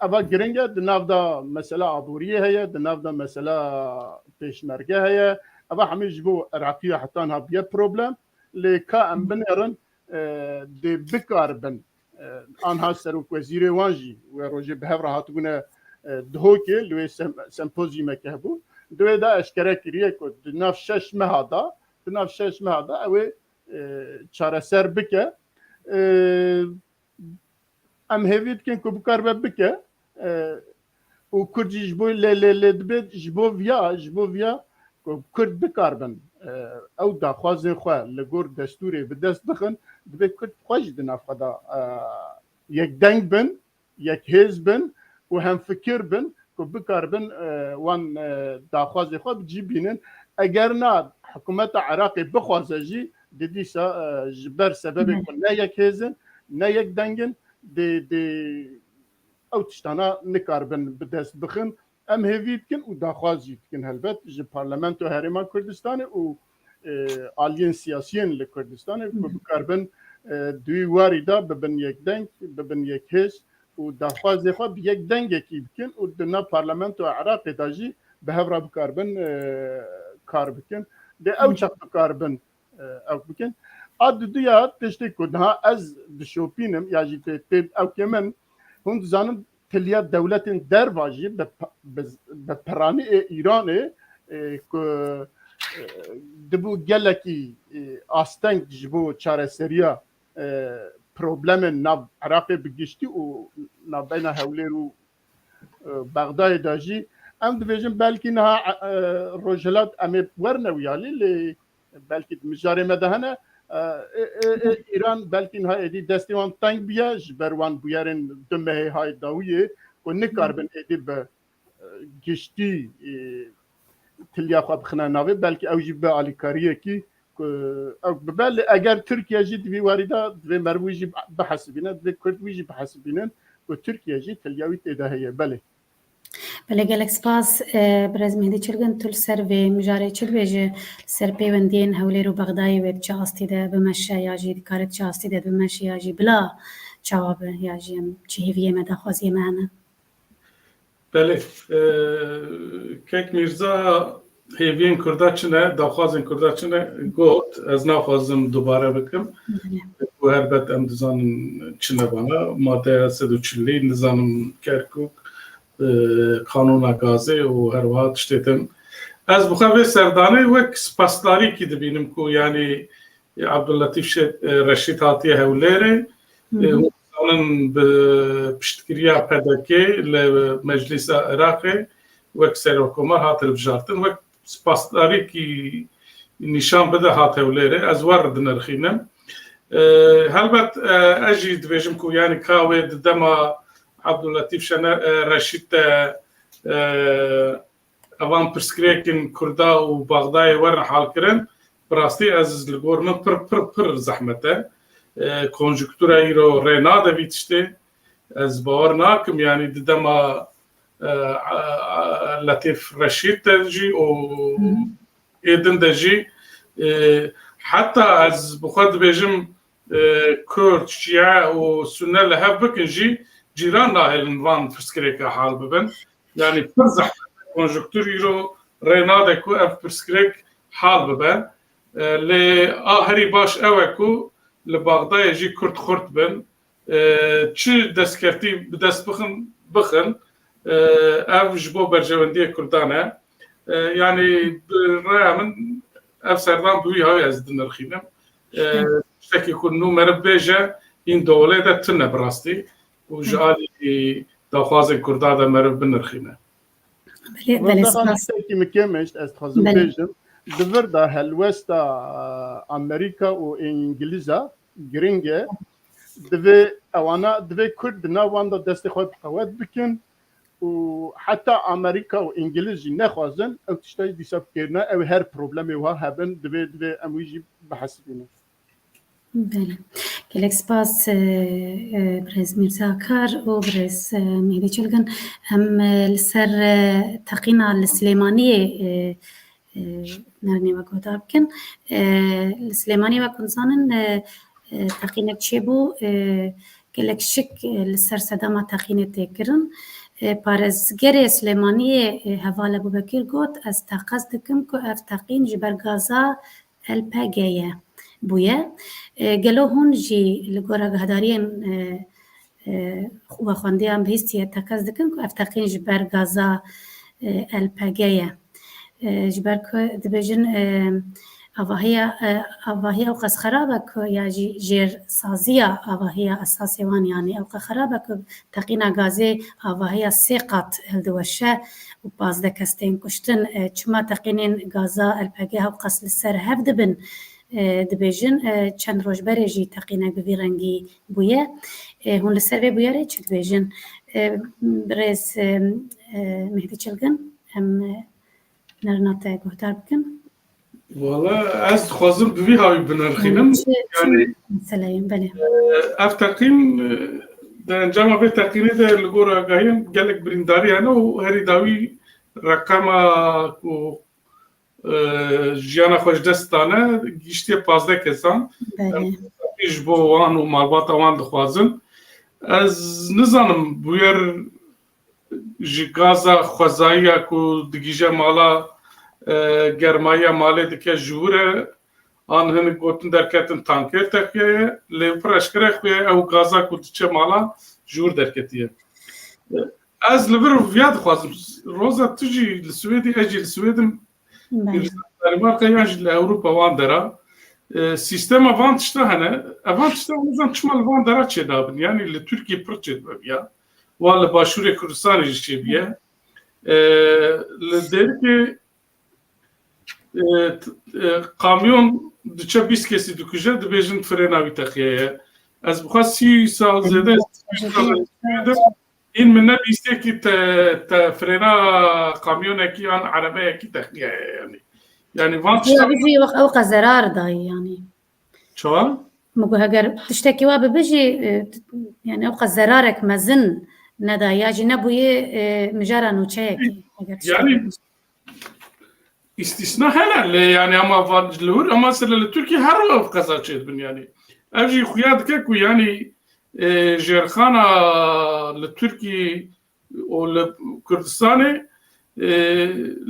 eva giring e, di nav de mesela aboriyê heye, di nav de mesela pêşmerge heye. Eva hemî ji bo Iraqiya heta niha bûye problem. Lê ka em binêrin, e, dê bikaribin, e, anha serokwezîrê wan jî wê rojê bi hev re hatibûne, e, Dihokê, li wê sem-, sempozyumeke hebû. Di wê de eşkere kiriye ku di nav şeş meha de, di nav şeş meha de ew ê, e, çareser bike. E, em hêvî dikin ku bikaribe bike, e, û Kurd jî ji bo lê, lê, lê dibe ji bo viya, ji bo viya ku Kurd bikaribin, e, ew daxwazên xwe li gor destûrê bi dest bixin, dibe Kurd xwe jî di nav xwe de, e, yekdeng bin, yekhêz bin û hemfikir bin ku bikaribin, e, wan, e, daxwazê xwe bi cî bînin. Eger na hikûmeta Iraqê bixwaze jî, di dîsa, e, ji ber sebebê ku ne yekhêz in, ne yekdeng in, dê, dê ew tiştana nikaribin bi dest bixin. Em hêvî dikin û daxwaz jî dikin helbet ji Parlamentoya Herêma Kurdistanê û, e, aliyên siyasiyên li Kurdistanê ku bikaribin, e, di wî warî de bibin yekdeng, bibin yekhêz û daxwazê xwe bi yek dengekî bikin û di nav Parlamentoya Iraqê de jî bi hev re bikaribin, e, kar bikin. Dê ew çax bikaribin, e, ew bikin. A diduya tiştê ku niha ez dişopînim ya jî tê, tê ewkê min, hûn dizanin tiliya dewletên derva jî bi, bi, bi piranî ê Îranê, e, ku, e, dibû gelekî, e, asteng ji bo çareseriya, e, problemên nav Iraqê bi giştî û navbeyna Hewlêr û, e, Bexdayê de jî. Em dibêjin belkî niha, e, Rojhilat em ê werine wiyalî, lê belkî di mijarê me de hene. E, e, e, e, Îran belkî niha êdî destê wan teng bûye, ji ber wan bûyerên du mehê hay dawiyê ku nikaribin êdî bi, e, giştî, e, tiliya xwe bixine navê, belkî ew jî bi alîkariyekî ku ew bibe. Lê eger Tirkiye jî di vî warî de divê meriv wî jî bihesibîne, divê Kurd wî jî bihesibînin ku Tirkiye jî tiliya wî tê de heye. Belê. Belê, gelek spas, e, birêz Mehdî Çilgin, tu li ser vê mijarê çi dibêjî, li ser pêwendiyên Hewlêr û Bexdayê wê di çi astî de bimeşe ya jî dikare di çi astî de bimeşe ya jî bila çawa be ya jî em çi hêviyê me, daxwaziyê me hene? Belê, e, Kek Mîrza hêviyên Kurda çi ne, daxwazên Kurda çi ne, got, ez naxwazim dubare bikim. Belê. Ku helbet em dizanin çi ne vana, madeya sed û çilî, nizanim Kerkûk, e, kanûna gazê û her wiha tiştê din. Ez bi xwe vê serdanê wek spasdarîkî dibînim ku, yanî, e, Abdulletîf Şe-, e, Reşîd hatiye Hewlêrê. Hı hı. E, hûn dizanin bi piştgiriya P D K li Meclîsa Iraqê wek serokkomar hat hilbijartin. Wek spasdarîkî nîşan bide hat Hewlêrê. Ez wer dinirxînim. E, helbet, e, ez jî dibêjim ku, yanî, ka wê di dema Abdulletîf Şener, e, Reşîd de, e, evan pirsgirêkên Kurda û Baxdayê werin halkirin, bi rastî ez li gor min pir, pir, pir zehmet e. E, konjunktura îro rê nade vî tiştê. Ez bawer nakim, yanî di dema, e, e, Letîf Reşîd de jî û Hı hı. ê din de jî, e, Heta ez bi xwe dibêjim, e, Kurd, Şîe û Sunne li hev bikin jî, cîran nahêlin van pirsgirêka hal bibin. Yanî pir zehmet e, konjuktur îro rê nade ku ev pirsgirêk hal bibe. E, lê a herî baş ew e ku li Baxdayê jî Kurd xurt bin. E, çi destkeftî bi dest bixin, bixin, e, ev ji bo berjewendiyê Kurdan e. E, yanî bi raya min ev serdan bi wî hawî ez dinirxînim. E, tiştekî ku nû meriv bêje, hîn di holê de tune bi rastî. Û ji alî daxwazên Kurdan de meriv binirxîne. Belê, belê, Wezdehan spas. Tiştekî min kêm hişt, ez dixwazim Belê. bêjim. Di vir de helwesta, e, Amerîka û Îngilîza giring e. Divê ewana, divê Kurd di nav wan de destê xwe bi qewet bikin û heta Amerîka û Îngiliz jî nexwazin, ew tişta jî dîsa bikêrine, ew her problemê wiha hebin, divê, divê em wî jî bihesibînin. Belê. Gelek spas, e, e, birêz Mîrza Akar û birêz, e, Mehdi Çilgin. Em, e, li ser, e, teqîna li Silêmaniyê, e, e, nerînê we guhdar bikin. E, li Silêmaniyê we ku dizanin, e, e, teqînek çêbû, e, gelek şik, e, li ser sedema teqînê tê kirin. E, parêzgerê Silêmaniyê, e, Heval Ebûbekir got, ez teqez dikim ku ev teqîn ji ber gaza L P G ye bûye. E, gelo hûn jî li gora guhdariyên, e, e, we xwendiyan bihîstiye teqez dikin ku ev teqîn ji ber gaza, e, L P G ye? E, ji ber ku dibêjin, e, avahiya, e, avahiya ew qas xerab e ku ya jî jêrsaziya avahiya esasê wan, yanî ew qas xerab e ku teqîna gazê avahiya sê qat hildiweşe û pazdeh kes tên kuştin. E, çima teqînên gaza L P G ew qas li ser hev dibin? E, dibêjin, e, çend roj berê jî teqînek bi vî rengî bûye. E, hûn li ser vê bûyerê çi dibêjin? E, birêz, e, e, Mehdî Çilgin, em, e, nerina te guhdar bikin. Wala ez dixwazim bi vî hawî binirxînim. Çi, çi Yanî, meseleyê, belê. e, ev teqîn, e, di encama vê teqînê de li gor agahiyên gelek birîndarî hene û herî dawî reqema ku, e, jiyana xwe ji dest dane, gihîştiye pazdeh kesan. Belê. Em ji bo wan û malbata wan dixwazin. Ez nizanim bûyer ji gaza xwezayî ku digihîje mala, e, germayiya malê dike ji wir e, an hinek gotin derketin tanker texiye ye, lê pir eşkere xuye ew gaza ku diçe mala ji wir derketiye. Ez li vir viya dixwazim. Roza tu jî li Swêdî, ez jî li Swêd im. Belê. Danimarka yan jî li Ewropa wan dera. E, sîstema van tişta hene. Ev van tişta nizam çima li van dera çêdabin. Yanî li Tirkiyê pir çêdibe ya. Wan li Başûrê Kurdistanê jî çêbiye. E, li Dêrikê, e, t-, e, kamyon diçe bîst kesî dikuje, dibêjin frêna wî texiye ye. Ez bixwe sî sal zêde, sî sal ez Swêd im. Hîn min nebîstiyekî te, te frêna kamyonekî yan erebeyekî texiye ye yanî. Yanî van tişta Ew jî wek ew qe zerar dayî yanî. Çawa? Min got heger tiştekî wa bibe jî, e, t-, yanî ew qe zerarek mezin nedayî ya jî nebûyê, e, mijara nûçeyekî. Eger Yanî, îstîsna hene lê yanî ama van li wir ama mesela li Tirkiye her ev qeza çêdibin yanî. Ev jî xuya dike ku yanî, e, jêrxana li Tirkiye û li Kurdistanê, e,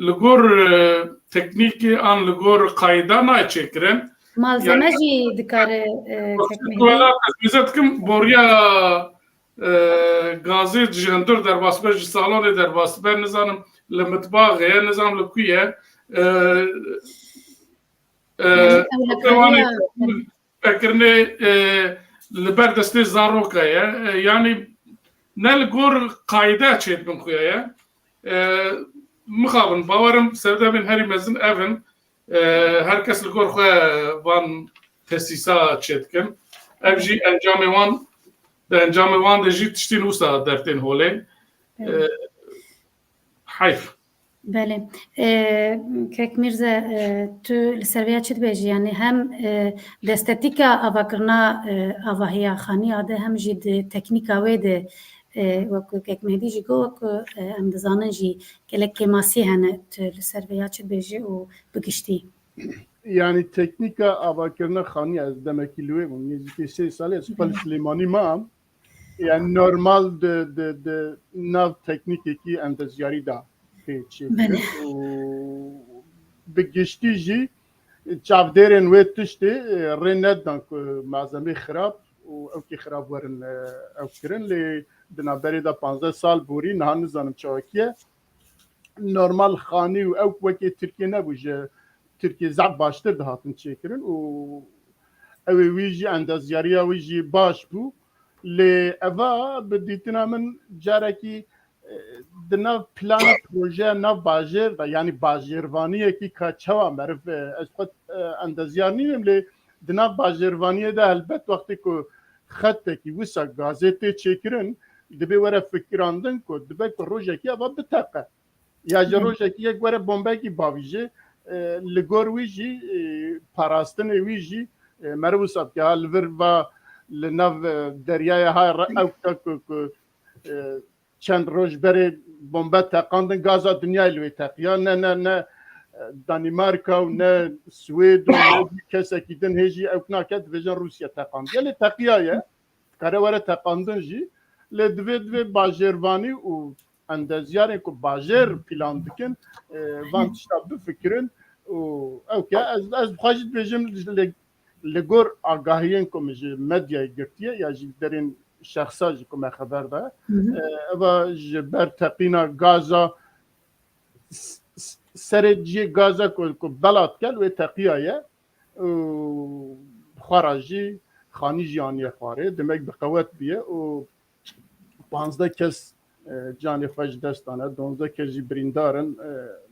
li gor, e, teknîkê an li gor qayda nayê çêkirin. Malzeme Yanî, jî dikare, e, teknîk. Wela ez mêze dikim boriya, e, gazê ji hundir derbas be, ji salonê derbas be, nizanim li mitbaxê ye, nizanim li ku ye. E, e, Yanî, ew li Kurdistanê, Belê. Vekirinê, e, li ber destê zaroka ye. E, yanî ne li gor qayde çêdibin xuya ye. E, mixabin, bawerim serdemên herî mezin ev in. E, her kes li gor xwe van tesîsa çêdikin. Ev jî encamê wan, di encamê wan de jî tiştên wisa dertên holê. E, heyf. Belê. E, Kek Mîrze, e, tu li ser vêya çi dibêjî? Yanî hem, e, di estetîka avakirina, e, avahiya xaniya de hem jî di teknîka wê de, e, wekî Kek Mehdî jî got, wekî, e, em dizanin jî gelek kêmasî hene. Tu li ser vêya çi dibêjî û bi giştî? Yani teknîka avakirina xanî, ez demekî li wê bûm, nêzîkî sê salî ez xwe li Silêmanî mam. Yani normal di, di, di nav teknîkekî endezyarî de pê çêkirin. Belê. Û bi giştî jî çavdêrên wê tiştê, e, rê nedan ku malzemê xirab û ewkî xirab werin, e, ew kirin. Lê di navberê de panzdeh sal borî, niha nizanim çawakiye. Normal xanî û ew wekê Tirkiye nebû, ji Tirkiye zaf baştir dihatin çêkirin û ew ê wî jî, endezyariya wî jî baş bû. Lê eva bi dîtina min carekî, e, di nav plana projeya nav bajêr de, yanî bajêrvaniyekî ka çawa meriv, e, ez xwe, e, endezyar nînim, lê di nav bajêrvaniyê de helbet wextê ku xetekî wisa gazê tê çêkirin, dibê were fikirandin ku dibe ku rojekî eva biteqe. Ya ji Hı. rojekî yek were bombekî bavîje, e, li gor wî jî, e, parastinê wî jî, e, meriv wisa dike. Ha li vir va li nav, e, deryaya ha re-, ewka ku, ku, e, çend roj berê bombe teqandin, gaza dinyayê li wê teqiya. Ne, ne, ne, e, Danîmarka û ne Swêd û ne jî kesekî din hê jî ewk nake, dibêjin Rûsya teqandiye. Lê teqiya ye. Dikare were teqandin jî. Lê divê, divê bajêrvanî û endezyarên ku bajêr plan dikin, e, van tişta bifikirin û ew ke ez, ez bi xwe jî dibêjim li, li gor agahiyên ku min ji medyayê girtiye ya jî derên şexsa jî ku me xeber da, Hı hı. e, eva ji ber teqîna gaza s-, s-, serê cihê gaza ku, ku bela dike li wê teqiya ye û xwe re jî xanî jî aniye xwarê, demek bi qewet bûye û panzdeh kes, e, canê xwe ji dest dane, donzdeh kes jî birîndar in. E,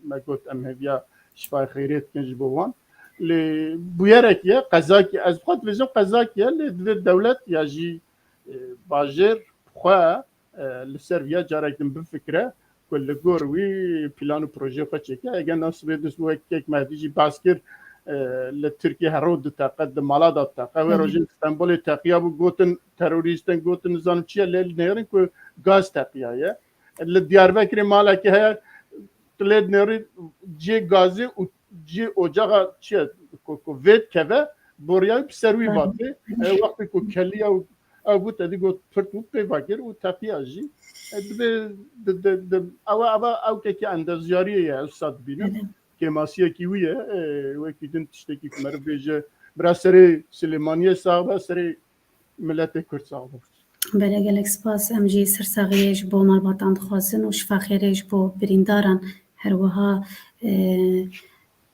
me got em hêviya şifayê xeyrê dikin ji bo wan. Lê bûyerek ye, qezakî, ez xwe dibêjim qezakî ye, lê divê dewlet ya jî, e, bajêr xwe, e, li ser viya carek din bifikire ku li gor wî plan û projeyê xwe çêke. Eger na sibê dist wek kek Mehdî jî behs kir, e, li Tirkiye her roj diteqe, di mala de diteqe. Wê Hı hı. rojê Stenbolê teqiya bû, gotin terorîst in, gotin nizanim çi ye, lê li nêrin ku gaz teqiya ye. Li Diyarbekirê malekê heye, tu lê dinêrî cihê gazê û cihê ocaxa çi ye, ku, ku vê dikeve, boriya wî bi ser wî Hı hı. vatê. E, wextê ku keliya û ew bû, te dî got pirt û pê vekir û teqiya jî. E, divê, di, di, di, ew, ew, ew kekî endezyariyê ye, ez sa dibînim. Hı hı. Kêmasiyekî wî ye, e, wekî din tiştekî ku meriv bêje, bira serê Silêmaniyê sax be, serê miletê Kurd sax be. Belê, gelek spas. Em jî sersaxiyê ji bo malbatan dixwazin û şifa xêrê ji bo birîndaran. Her wiha, e,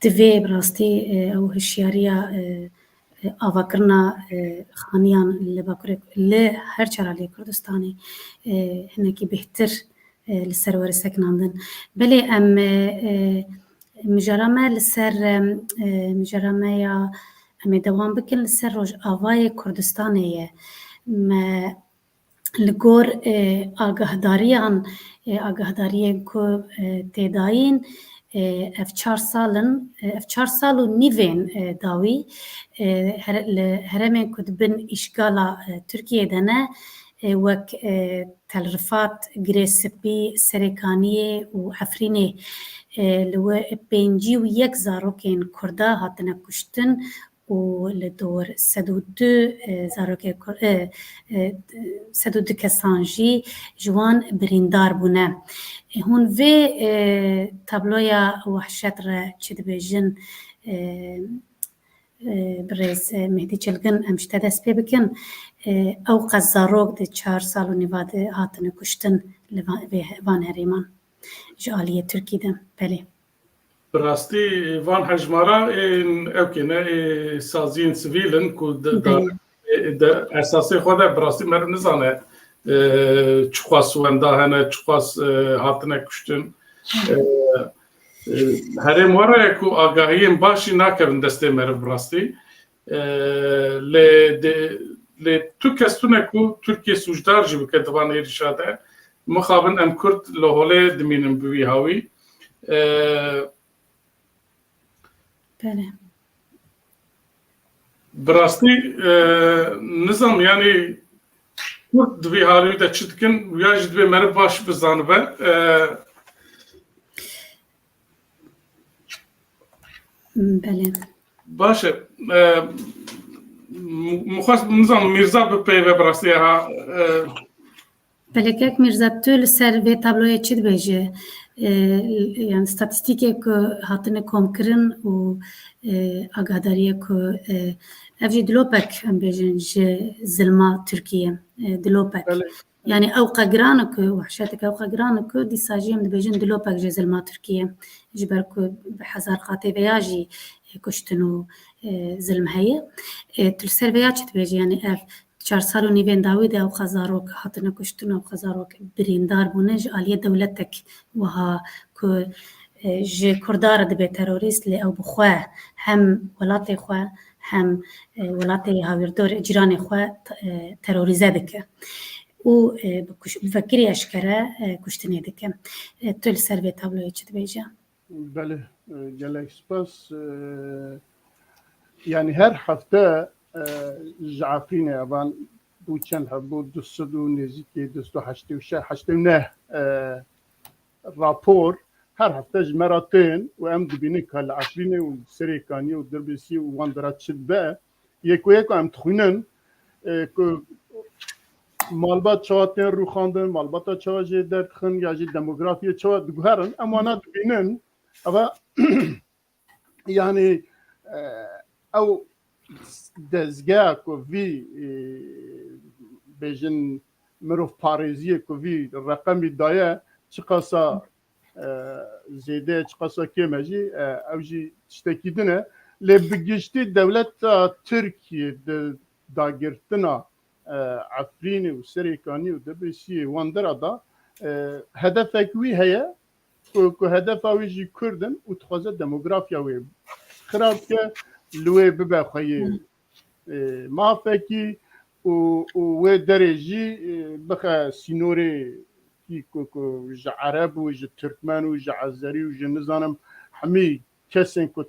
divê bi rastî, e, ew hişyariya, e, e, avakirina, e, xaniyan li Bakurê, li her çar aliyê Kurdistanê, e, hinekî bêhtir, e, li ser were sekinandin. Belê em, e, e, mijara me li ser, e, e, mijara me ya em ê dewam bikin li ser Rojavayê Kurdistanê ye. Me li gor, e, agahdariyan, e, agahdariyên ku, e, tê dayîn, e, ev çar sal in, e, ev çar sal û nîvên, e, dawî, e, here-, li herêmên ku di bin îşgala, e, Tirkiyê de ne, e, wek, e, Tel Rifat, Girê Spî, Serêkaniyê û Efrînê, e, li we pêncî û yek zarokên Kurda hatine kuştin û li dor sed û du, e, zarokê Kur-, e, e, sed û du kesan jî ji wan birîndar bûne. E, hûn vê, e, tabloya wehşet re çi dibêjin? E, e, birêz, e, Mehdî Çilgin, em ji te dest pê bikin. E, ew qez zarok di çar sal û nîva de hatine kuştin li va-, vê he-, van herêman ji aliyê Tirkî de. Belê. Bi rastî van hejmara ên ewkê ne, ê saziyên sivîl in ku de, de, Belê. de esasê xwe de bi rastî meriv nizane, e, çiqas wenda hene, çiqas, e, hatine kuştin. E, e, herêm were ye ku agahiyên baş jî nakevin destê meriv bi rastî. E, lê de, lê tu kes tune ku Tirkiye sûcdar jî bike di van êrişa de, mixabin em Kurd li holê dimînin bi wî hawî. E, Belê. Bi rastî, e, nizam, yanî Kurd di vî halî de çi dikin, ya jî divê meriv baş bizanibe. E, Belê. Baş e. E, m-, mixwest nizanim Mîrza bipeyve bi rastî ha. E, Belê kek Mîrza, tu li ser vê tabloyê çi dibêje? E, yani statîstîkê ku hatine komkirin û, e, agadariyê ku, e, ev jî dilopek em bêjin ji zilma Tirkiye, e, dilopek. Belê. Yani ew qe giran e ku, wehşetek ew qe giran e ku dîsa jî em dibêjin dilopek ji zilma Tirkiye. Ji ber ku bi hezar qatê veya jî, e, kuştin û, e, zilm heye. E, tu li ser veya çi dibêjî? Yani ev çar sal û nîvên dawî de ew qe zarok hatine kuştin, ew qe zarok birîndar bûne, ji aliyê dewletek wiha ku, e, ji Kurda re dibe terorîst, lê ew bi xwe hem welatê xwe hem, e, welatê hawîrdor, cîranê xwe, e, terorîze dike û, e, bi kuş-, bi vekirî eşkere, e, kuştinê dike. E, tu li ser vê tabloyê çi dibêje? Belê, e, gelek spas. E, yani her hefte, e, ji Efrînê evan bû çend hebû, du sed û nêzîkî du sed û heştê û şeş, heştê û neh, e, rapor her hefte ji me re tên û em dibînin ka li Efrînê û Serêkaniyê û Dirbêsiyê û wan dera çi dibe. Yeko yeko em dixwînin, e, ku malbat çawa tên rûxandin, malbata çawa jê derdixin ya jî demografiyê çawa diguherin, em wana dibînin. Eva, yani, e, ew dezgeha ku vî, e, bêjin mirov parêziyê ku vî reqemî daye, çiqasa, e, zêde, çiqasa kêm e jî, e, ew jî tiştekî din e. Lê bi giştî dewleta Tirkiyê di dagirtina, e, Efrînê û Serêkanî û Debêsiyê wan dera da, e, hedefek wî heye ku, ku hedefa wî jî Kurd in û dixwaze demografiya wê xira bike, li wê bibe xweyê, e, mafekî û, û wê derê jî, e, bixe sînorê kî ku, ku ji Ereb û ji Tirkmen û ji Ezerî û ji nizanim hemî kesên ku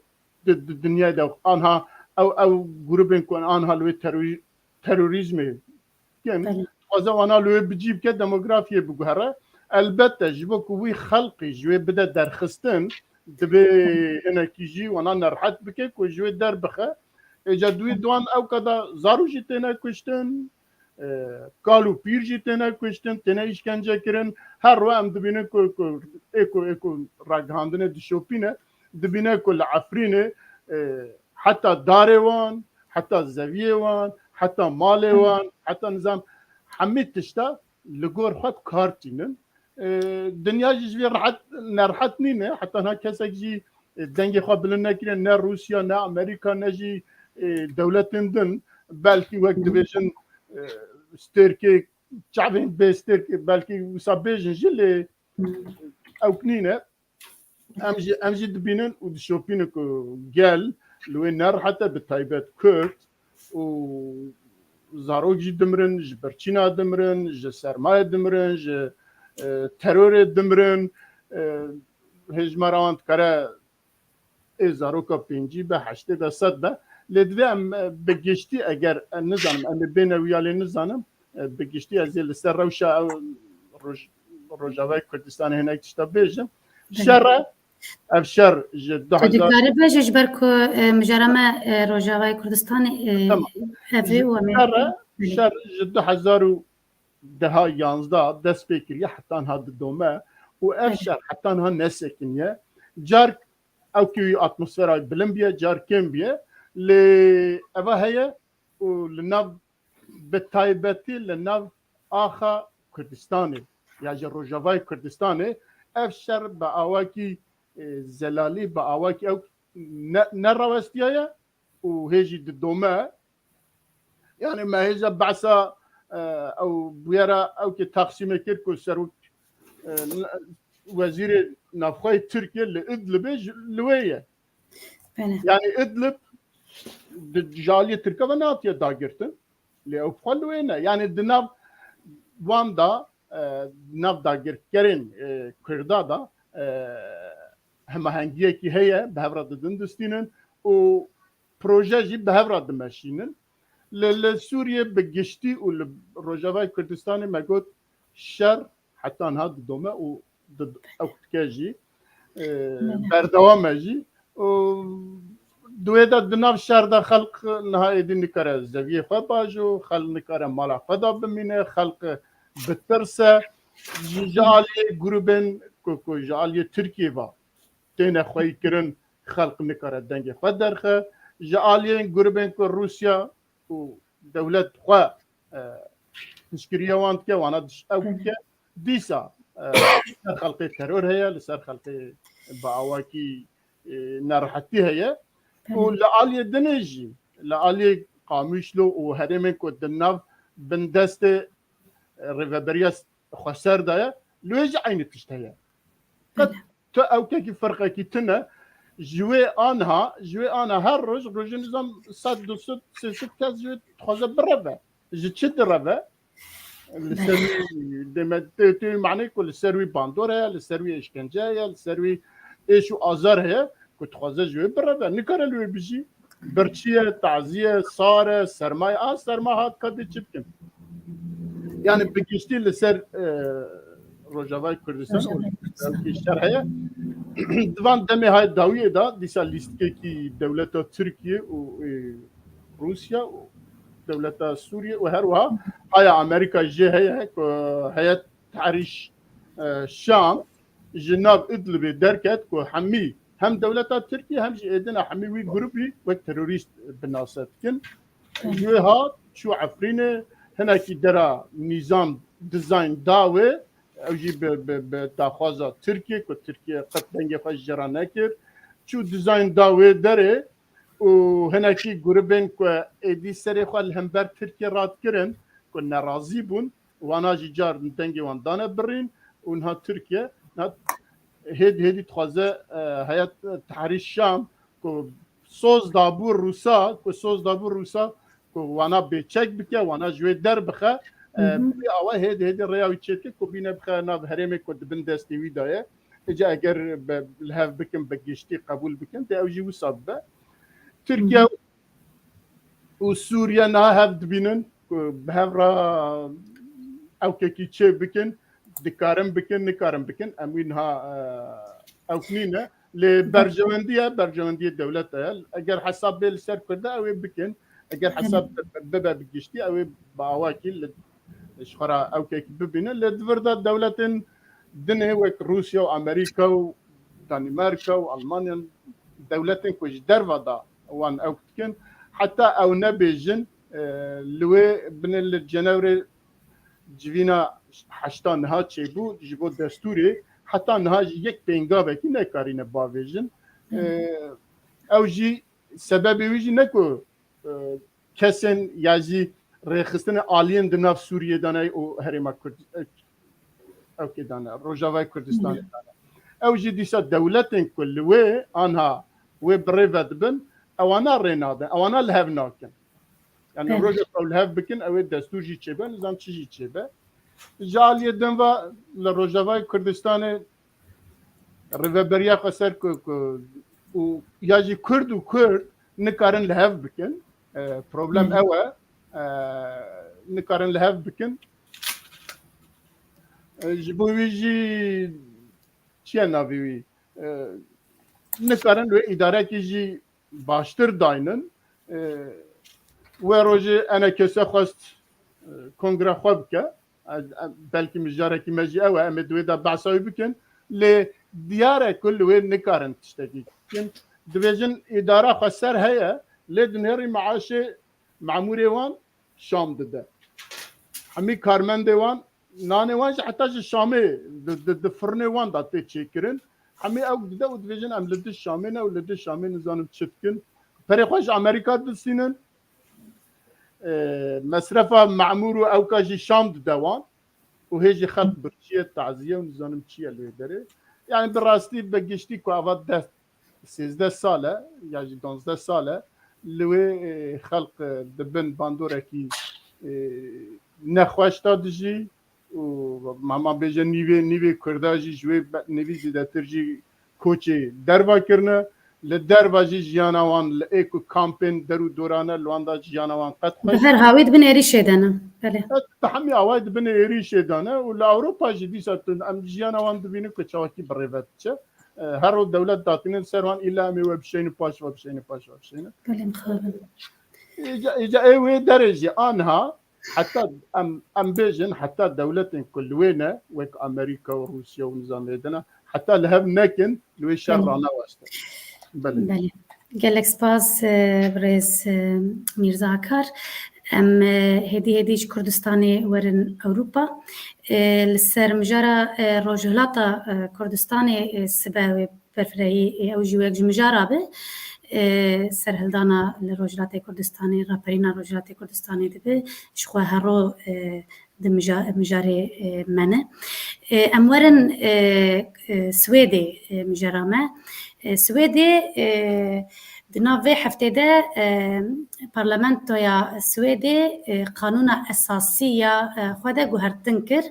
di, di dinyayê de anha ew, ew grûbên ku anha li wê terorî-, terorîzmê kin, Belê. Dixwaze wana li wê bi cî bike, demografiyê biguhere. Elbette ji bo ku wî xelqî ji wê bide derxistin, divê hinekî jî wana nerihet bike ku ji wê derbixe. Êca di wî diwan ew kada zarok jî têne kuştin, e, kal û pîr jî têne kuştin, têne îşkence kirin. Her ro em dibînin ku, ku ê ku, ê ku ragihandinê dişopîne, dibîne ku li Efrînê, e, heta darê wan, heta zeviyê wan, heta malê wan, heta nizam hemî tişta li gor xwe bi kar tînin. E, dinya jî ji vê rehet, nerehet nîne. Heta niha kesek jî, e, dengê xwe bilind nekiriye, ne Rûsya, ne Amerîka, ne jî, e, dewletên din. Belkî wek dibêjin, e, stêrkê, çavên bê stêrkê, belkî wisa bêjin jî, lê ew nîne. Em jî, em jî dibînin û dişopînin ku gel li wê nerehet e, bi taybet Kurd, û zarok jî dimirin, ji birçîna dimirin, ji sermayê dimirin, ji, e, terorê dimirin. E, hêjmara wan dikare ê zaroka pêncî be, heştê be, sed be. Lê divê em, e, bi giştî, eger, e, nizanim, em ê bêne wî ya lê nizanim, e, bi giştî ez ê li ser rewşa ew Roj-, Rojavayê Kurdistanê hinek tişta bêjim. Belê. Şer e, ev şer ji du hezar Tu dikarî bêje ji ber ku, e, mijara me, e, Rojavayê Kurdistanê, e, Tamam. Ev ê Ji û em ê şer e, Belê. Şer ji du hezar û deha yanzdeh dest pê kiriye, heta niha didome û ev Belê. Şer heta niha nesekiniye. Car ew kî atmosfera bilind biye, car kêm biye. Lê eva heye û li nav, bi taybetî li nav axa Kurdistanê ya ji Rojavayê Kurdistanê ev şer bi awakî, e, zelalî, bi awakî ew ne, nerawestiyaye û hê jî didome. Yani me hêja behsa, e, ew bûyera ew kê Taksîmê kir ku serok, e, wezîrê navxweyê Tirkiye li Idlibê ji, li wê ye. Belê. Yani Idlib di, ji aliyê Tirka ve nehatiye dagirtin. Lê ew bi xwe li wê ne. Yani di nav wan da, e, di nav dagirkerên, e, Kurda da, e, hemahengiyekî heye, bi hev re didin distînin û proje jî bi hev re dimeşînin. Li, li Sûriyê bi giştî û li Rojavayê Kurdistanê me got şer heta niha didome û di-, ew dike jî, e, Belê. Berdewam e jî. Û Di wê de di nav şer de xelq niha êdî nikare zeviyê xwe bajo, xelq nikare mala xwe de bimîne, xelq bitirse. Ji, ji aliyê grûbên ku, ku ji aliyê Tirkiyê ve têne xweyî kirin, xelq nikare dengê xwe derxe. Ji aliyên grûbên ku Rûsya û dewlet xwe, e, piştgiriya wan dike, wana diş-, ew dike. Dîsa, e, li ser xelkê teror heye, li ser xelkê bi awakî, e, nerehetî heye. Û li aliyê dinê jî, li aliyê Qamişlo û herêmên ku di nav bindestê, e, rêveberiya xweser de ye, li wê jî eynî tişt heye. Qet tu ewkekî firqekî tune, ji wê anha, ji wê anha her roj, rojê nizam sed, du sed, sê sed kes ji wê dixwaze bireve. Ji çi direve? Li ser wî, deme, tê, tê wî manê ku li ser wî bandor heye, li ser wî êşkence heye, li ser wî êş û azar heye, ku dixwaze ji wê bireve. Nikare li wê bijî. Birçî ye, tazî ye, sar e, serma ye. A serma hat, ka dê çi bikin? Yani bi giştî li ser, e, Rojavayê Kurdistan û Rojavayê Kurdistan şer heye. Di van demê hay dawiyê de dîsa lîstikekî dewleta Tirkiye û, e, Rûsya û dewleta Sûriye û her wiha haya Amerîka jê heye ku heyet Tehrîr, e, Şam ji nav Idlibê derket ku hemî hem dewleta Tirkiye hem jî êdina hemî wî grûbî wek terorîst binase dikin. Ji wê hat çû Efrînê, hinekî dera nîzam dizayn da wê, ew jî bi, bi, bi daxwaza Tirkiye, ku Tirkiye qet dengê xwe ji cera nekir, çû dizayn da wê derê û hinekî grûbên ku êdî serê xwe li hember Tirkiye radikirin, ku nerazî bûn, wana jî car dengê wan dane birîn û niha Tirkiye, niha hêdî hêdî dixwaze, e, heyet Tehrîr Şam ku soz dabû Rûsa, ku soz dabû Rûsa, ku wana bêçek bike, wana ji wê derbixe, e, Hı hı. bi vî awa hêdî hêdî rêya wî çêdike ku bîne bixe nav herêmê ku di bin destê wî de ye. Îca eger be, li hev bikin, bi giştî qebûl bikin, dê ew jî wisa bibe. Tirkiye Hı hı. û Sûriye niha hev dibînin ku bi hev re ewkekî çê bikin, dikarin bikin, nikarin bikin. Em wî niha, e, ewk nîne. Lê berjewendî ye, berjewendiyê dewleta ye. Eger hesab bê li ser Kurda, ew ê bikin. Eger hesab bibe bi giştî, ew ê bi awakî li, ji xwe re ewkekî bibînin. Lê di vir de dewletên dinê wek Rûsya û Amerîka û Danîmarka û Almanya, dewletên ku ji derve de wan ewk dikin, heta ew nebêjin, e, li wê binê li Cenewrê civîna heşta niha çêbû, ji bo destûrê heta niha jî yek pêngavekî nekarîne bavêjin. E, ew jî sebebê wî jî ne ku, e, kesên ya jî rêxistinê aliyên di nav Sûriyê de ne û herêma Kurd-, e, ewkê de ne, Rojavayê Kurdistanê de ne. Ew jî dîsa dewletên ku li wê anha wê bi rê ve dibin, ewana rê nadin, ewana li hev nakin. Yani Belê. roja ku ew li hev bikin, ew ê destûr jî çêbe, nizam çi jî çêbe. Ji aliyê din ve li Rojavayê Kurdistanê rêveberiya xweser ku, ku û ya jî Kurd û Kurd nikarin li hev bikin. E, problem Hı. ew e. E, nikarin li hev bikin. E, ji bo wî jî çi ye navê wî? E, nikarin wê îdarekî jî baştir daynin. E, wê rojê enekese xwest, e, kongre xwe bike. Ez, em, belkî mijarekî me jî ew e, em ê di wê de behsa wî bikin. Lê diyar e ku li wê nikarin tiştekî bikin. Dibêjin îdara xweser heye, lê dinêrî meaşê memûrê wan Şam dide. Hemî karmendê wan, nanê wan jî heta ji Şamê di, di, di firnê wan de tê çêkirin. Hemî ew dide û dibêjin em li dij Şamê ne û li dij Şamê nizanim çi dikin. Perê xwe ji Amerîka distînin. E, mesrefa memûr û ewka jî Şam dide wan. Û hê jî xelk birçî ye, tazî ye û nizanim çi ye li wê derê. Yani bi rastî bi giştî ku ava deh, sêzdeh sal e, ya jî duwazdeh sal e, li wê, e, xelk, e, di bin bandorekî, e, nexweş de dijî û hema bêje nîvê, nîvê Kurda jî ji wê be-, nîvî zêdetir jî koçê derva kirine. Li derva jî jiyana wan li êk û kampên der û dorane, li wan de jiyana wan qet xweş. Bi her hawî di bin êrîşê de ne. Belê. Bi hemî awayî di bin êrîşê de ne û li Ewropa jî dîsa tu, em jiyana wan dibînin ku çawakî bi rêve diçe. e, her roj dewlet datînin ser wan, îlla em ê we bişeynin, paş ve bişeynin, paş ve bişeynin. Belê, mixabin. Îca, îca ê wê derê jî anha, heta em, em bêjin, heta dewletên ku li wê ne, wek Amerîka û Rûsya û nizamê dina, heta li hev nekin, li wê şer Belê. Raneweste. Belê. Belê. Gelek spas, e, birêz, e, Mîrza Akar. Em, e, hêdî hêdî ji Kurdistanê werin Ewropa. E, li ser mijara, e, Rojhilata, e, Kurdistanê, e, sibe wê berfirehî, e, ew jî wek ji mijara be. E, serhildana li Rojhilatê Kurdistanê, raperîna Rojhilatê Kurdistanê dibe. Ji xwe hero, e, di mija-, mijarê, e, me ne. E, em werin, e, e, Swêdê, e, mijara me. E, Swêdê, e, di nav vê heftê de, e, Parlamentoya Swêdê, e, qanûna esasî ya, e, xwe de guhertin kir,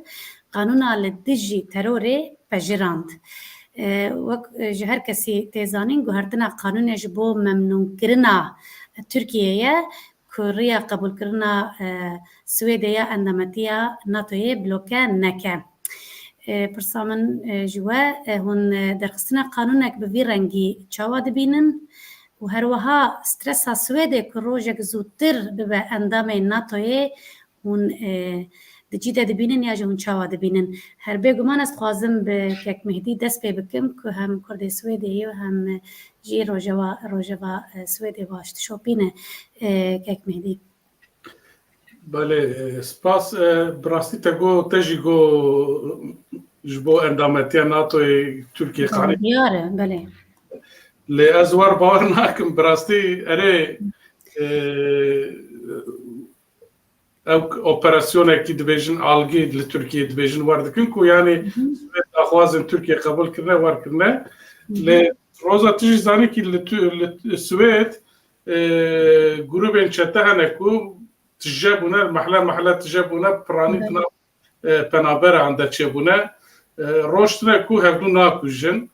qanûna li dijî terorê pejirand. E, wek, e, ji her kesî tê zanîn, guhertina qanûnê ji bo memnûnkirina Tirkiyeyê ye, ku riya qebûlkirina, e, Swêdê ya endametiya NATOyê bloke neke. E, pirsa min, e, ji we, e, hûn, e, derxistina qanûnek bi vî rengî çawa dibînin? Û her wiha stresa Swêdê ku rojek zûtir bibe endamê NATOyê, hûn, e, di cî de dibînin ya jî hûn çawa dibînin? Her bêguman ez dixwazim bi Kek Mehdî dest pê bikim ku hem Kurdê Swêdê ye û hem jî rojeva, rojeva, e, Swêdê baş dişopîne, e, Kek Mehdî. Belê, e, spas. E, bi rastî te got, te jî got ji bo endametiya NATOyê Tirkiye qanî. Diyar e, belê. Lê ez wer bawer nakim, bi rastî erê, e, ew operasyonekî dibêjin algî li Tirkiye dibêjin wer dikin ku yanî Swêd daxwazên Tirkiye qebûl kirine, wer kirine. Lê Roza, tu jî zanî kî li Tu-, li Swêd, e, grûbên çete hene ku tije bûne, mehle mehle tije bûne, piranî di nav, e, penaberan de çêbûne. E, roj tune ku hevdû nakujin.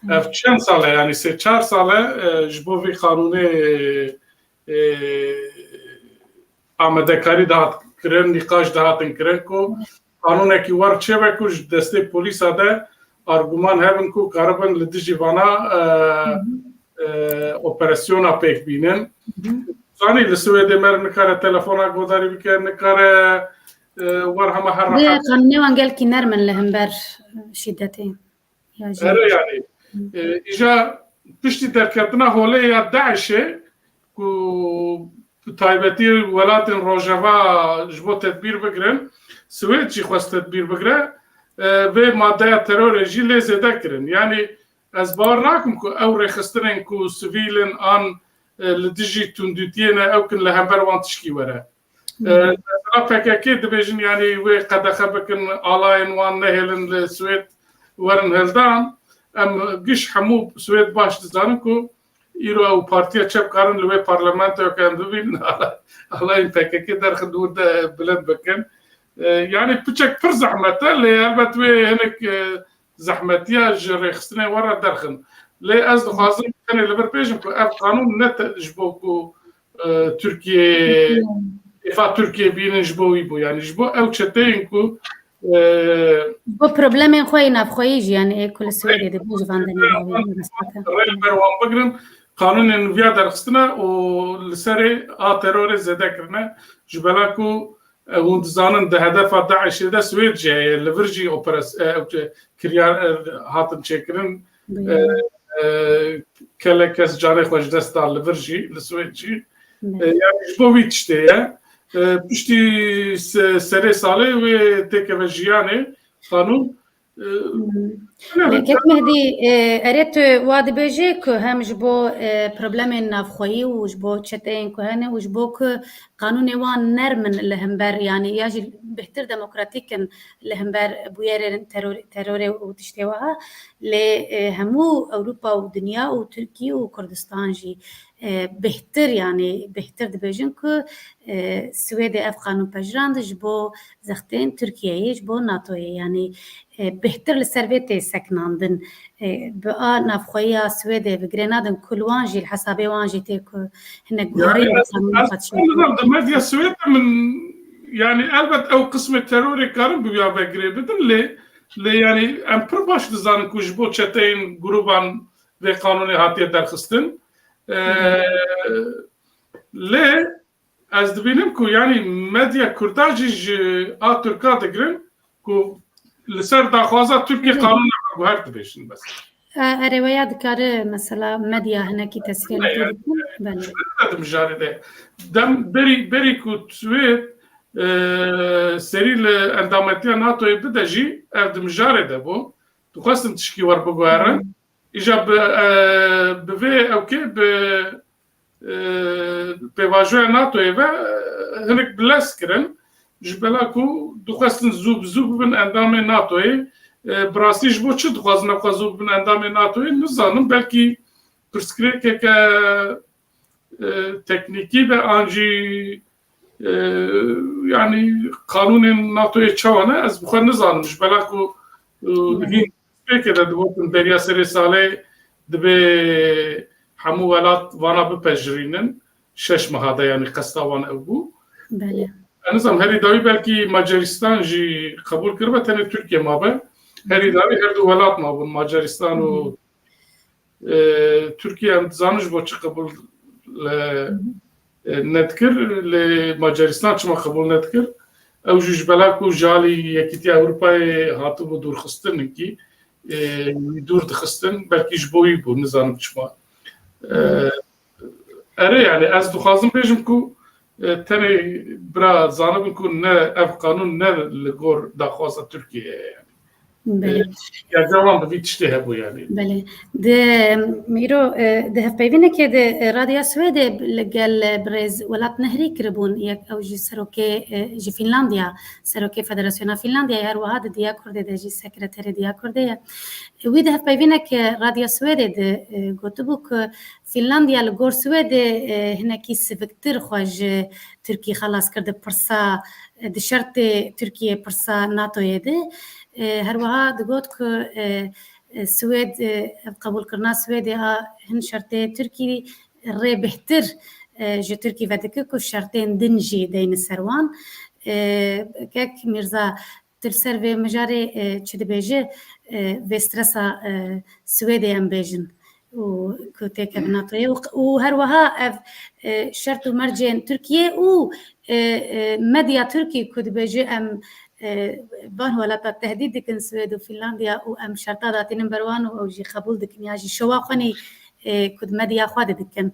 Ev çend sal e, yanî sê çar sal e, e, ji bo vî qanûnê, e, amadekarî dihat kirin, nîqaş dihatin kirin ku qanûnekî wer çêbe ku ji destê polîsa de arguman hebin ku karibin li dijî vana, e, e, operasyona pêk bînin. Zanî li Swêdê mer nikare telefona guhdarî bike, nikare, e, wer hema her Vê rehet. Qanûnê wan gelkî nerm in li hember şîdetê. Ya jî. Erê yanî. E, îja piştî derketina holê ya DAIŞê ku bi taybetî welatên Rojava ji bo tedbîr bigirin, Swêd jî xwest tedbîr bigire, e, vê madeya terorê jî lê zêde kirin. Yanî ez bawer nakim ku ew rêxistinên ku sivîl in an, e, li dijî tundûtiyê ne, ew kin li hember wan tişkî were. E, mesela P K K dibêjin, yanî wê qedexe bikin, alayên wan nehêlin li Swêd werin hildan. Em giş hemû Swêd baş dizanin ku îro ew partiya çep karin li wê parlamentoyê ke em bibînin, alayên P K K derxin û de bilind bikin. E, yanî piçek pir zehmet e, lê helbet wê hinek, e, zehmetiya ji rêxistinê we re derxin. Lê ez dixwazim tenê li vir bêjim ku ev qanûn ne te-, ji bo ku, e, Tirkiye, kêfa Tirkiye bînin ji bo wî bû. Yanî ji bo ew çeteyên ku, e, Ji bo problemên xwe yê navxweyî jî, yanî ê ku li Swêdê dibin ji van demê dawî. Rê li ber wan bigrin, qanûnên viya derxistine û li serê a terorê zêde kirine. Ji bela ku, e, hûn dizanin di hedefa DAIŞê de Swêd jî heye, li vir jî operas-, e, ew çi kiryar, e, hatin çêkirin, e, e, kele kes canê xwe ji dest da li vir jî, li Swêd jî. E, yani ji bo wî tiştê ye. E, piştî se-, serê salê wê têkeve jiyanê qanûn. E, Lê Kek Mehdî, e, erê tu wa dibêjê ku hem ji bo, e, problemên navxweyî û ji bo çeteyên ku hene û ji bo ku qanûnê wan nerm in li hember, yanî ya jî bêhtir demokratîk in li hember bûyerên teror-, terorê û tiştê wiha. Lê, e, hemû Ewropa û dinya û Tirkî û Kurdistan jî, e, bêhtir, yanî bêhtir dibêjin ku, e, Swêdê ev qanûn pejirand ji bo zextên Tirkiyeyê, ji bo NATOyê, yanî, e, bêhtir li ser vê tê sekinandin. E, bi a navxweyiya Swêdê bi girê nadin ku li wan jî, li hesabê wan jî tê ku hinek guherîn li qanûnê xwe dişopînin. Di medya Swêd de min, yanî elbet ew qismê terorê karin bi ya ve girê bidin, lê Lê yanî em pir baş dizanin ku ji bo çeteyên grûban vê qanûnê hatiye derxistin. E, lê ez dibînim ku yanî medya kurda jî ji a Tirka digirin ku li ser daxwaza Tirkiyê Evet. qanûna guher dibêjin bes. E, Ereweya dikare mesela medya hinekî tesîrê Ne, li yani, bikin? Belê. Şöyle de mijarê de. Dem berî, berî ku Swêd, e, serî li endametiya NATOyê bide jî ev di mijarê de bû. Dixwestin tişkî wer biguherin. Îja bi, e, bi vê ewkê bi, e, pêvajoya NATOyê ve, e, hinek bi lez kirin. Ji bela ku dixwestin zû bi zû bibin endamê NATOyê. E, bi rastî ji bo çi dixwazin ew xwe zû bibin endamê NATOyê? Nizanim, belkî pirsgirêkeke, e, teknîkî be an jî, e, yanî qanûnên NATOyê çawa ne? Ez bi xwe nizanim. Ji bela ku, e, hîn pêkê de digotin Derya Serê Salê dibê hemû welat vana bipejirînin. Şeş meha de yanî qesta wan ew bû. Belê. Ez nizanim, herî dawî belkî Macaristan jî qebûl kiribe, tenê Tirkiye mabe. Herî dawî her du welat mabûn, Macaristan û, e, Tirkiye. Em dizanin ji bo çi qebûl, e, e, nedikir, lê Macaristan çima qebûl nedikir? Ew jî ji bela ku ji alî Yekîtiya Ewropayê hatibû dûrxistin, hinkî, e, wî dûr dixistin, belkî ji bo wî bû, nizanim çima. E, erê, yani ez dixwazim bêjim ku, e, tenê bira zanibin ku ne ev qanûn ne li gor daxwaza Tirkiyeyê ye yani. Belê. E, ya cawan bi vî tiştê hebû yani. Belê. Di Mîro, e, di hevpeyvînekê de, e, Radya Swêdê li gel, e, birêz Welat Nehrî kiribûn, yek ew jî serokê, e, ji Fînlandiya, serokê Federasyona Fînlandiyayê, her wiha di Diya Kurdê de jî sekreterê Diya Kurdê ye. Wî di hevpeyvînek, e, Radya Swêdê de, e, gotibû ku Fînlandiya li gor Swêdê, e, hinekî siviktir xwe ji Tirkî xelas kir di pirsa, e, di şertê Tirkiyê pirsa NATOyê de. E, her wiha digot ku, e, e, Swêd, e, ev qebûlkirina Swêdê a hin şertê Tirkî rê bêhtir, e, ji Tirkî vedike ku şertên din jî deyne ser wan. E, kek Mîrza, tu li ser vê mijarê, e, çi dibêje, e, vê stresa, e, Swêdê em bêjin û ku têkeve NATOyê û, û her wiha ev, e, şert û mercên Tirkiye û, e, e, medya Tirkî ku dibêje em, e, van welata tehdît dikin Swêd û Fînlandiya û em şerta datînin ber wan û ew jî qebûl dikin ya jî şowa xwenî, e, ku di medya xwe de dikin.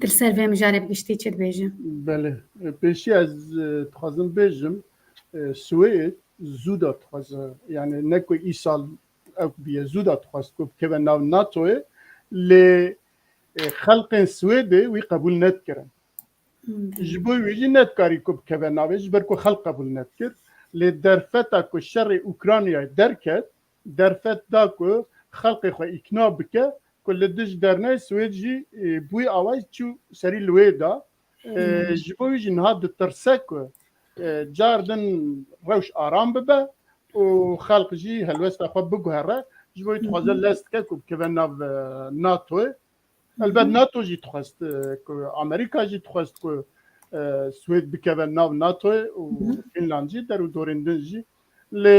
Tu li ser vê mijarê bi giştî çi dibêjî? Belê. Pêşî ez, e, dixwazim bêjim, e, Swêd zû da dixwaze, yani ne ku îsal ew bûye, zû da dixwest ku bikeve nav NATOyê, lê, e, xelqên Swêdê wî qebûl nedikirin. Hmm. Ji bo wî jî nedikarî ku bikeve navê, ji ber ku xelq qebûl nedikir. Lê derfeta ku şerê Ukraynayê derket, derfet da ku xelqê xwe îkna bike ku li dij derneyê Swêd jî, e, bi wî awayî çû serî li wê da. E, Hmm. Ji bo wî jî niha ditirse ku, e, car din rewş aram bibe û xelq jî helwesta xwe biguhere. Ji bo wî dixwaze Hmm. lez dike ku bikeve nav, e, NATOyê. Elbet NATO jî dixwest, e, ku Amerîka jî dixwest ku, e, Swêd bikeve nav NATOyê û Fînland jî, der û dorên din jî. Lê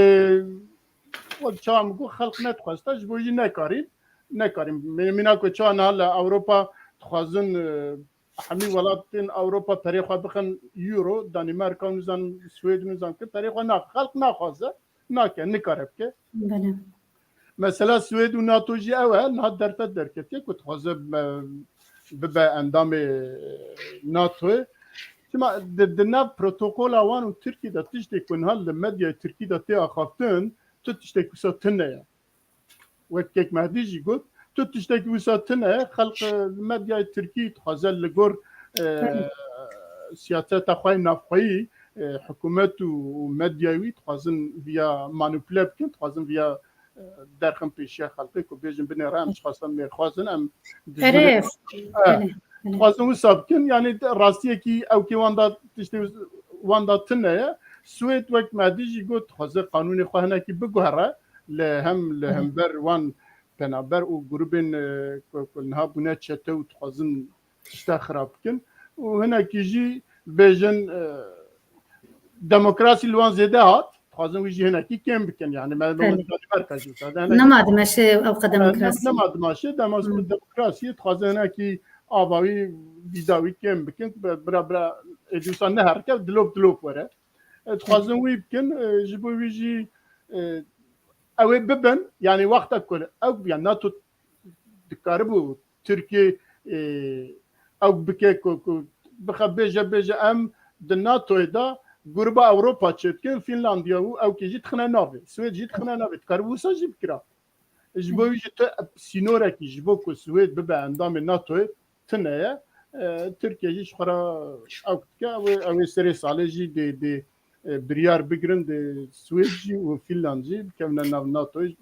wek çawa min got, xelq nedixwesta, ji bo jî nekarîn, nekarîn. Mî-, mîna ku çawa niha li Ewropa dixwazin, e, hemî welatên Ewropa perê xwe bixin euro, Danîmarka û nizan Swêd û nizan ki perê xwe nax-, xelq naxwaze, nake, nikare bike. Belê. Mesela Swêd û NATO jî ew e, niha derfet derketiye ku dixwaze be-, bibe endamê NATOyê. Çima di, di nav protokola wan û Tirkî de tiştê ku niha li medyayê Tirkî de tê axaftin, tu tiştek wisa tune ye. Wek kek Mehdî jî got, tu tiştek wisa tune ye, xelq, e, medyayê Tirkî dixwaze li gor, e, Tabii. siyaseta xwe yê navxweyî, e, hikûmet û, û medyayê wî dixwazin viya manîpule bikin, dixwazin viya, e, derxin pêşiya xelkê ku bêjin binê re em ji xwestan mêrxwazin, em dijminê Erê, xwe, e, belê, belê. dixwazin wisa bikin. Yanî rastiyekî ew kê wan da tiştê wan da tune ye. Swêd wek Mehdî jî got, dixwaze qanûnê xwe hinekî biguhere, li hem li Hı hı. hember wan penaber û grûbên, e, ku, ku niha bûne çete û dixwazin tişta xirab bikin. Û hinekî jî bêjin, e, demokrasî li wan zêde hat, dixwazin wî jî hinekî kêm bikin. Yani me Belê. Caliber qejû. Nema dimeşe ew qe demokrasî. Nema dimeşe, dema Hmm. demokrasiyê dixwazin hinekî ava wî, vîza wî kêm bikin. Bira, bira, êdî wisa neherike, dilop, dilop were. E, dixwazin wî bikin, e, ji bo wî jî, e, ew ê bibin, yani wexta ku ew, yani NATO dikaribû Tirkiye, e, ew bike ku, ku bixe bêje, bêje em di NATOyê de Gruba Ewropa çêdikin, Finlandiya û ewkê jî dixine navê, Swêd jî dixine navê, dikaribû wisa jî bikira. Ji bo wî jî tu sînorekî ji bo ku Swêd bibe endamê NATOyê tune ye. E, Tirkiye jî ji xwe re ew dike, ew ê, ew ê serê salê jî dê, dê, e, biryar bigirin, dê Swêd jî û Finland jî bikevine nav NATOyê.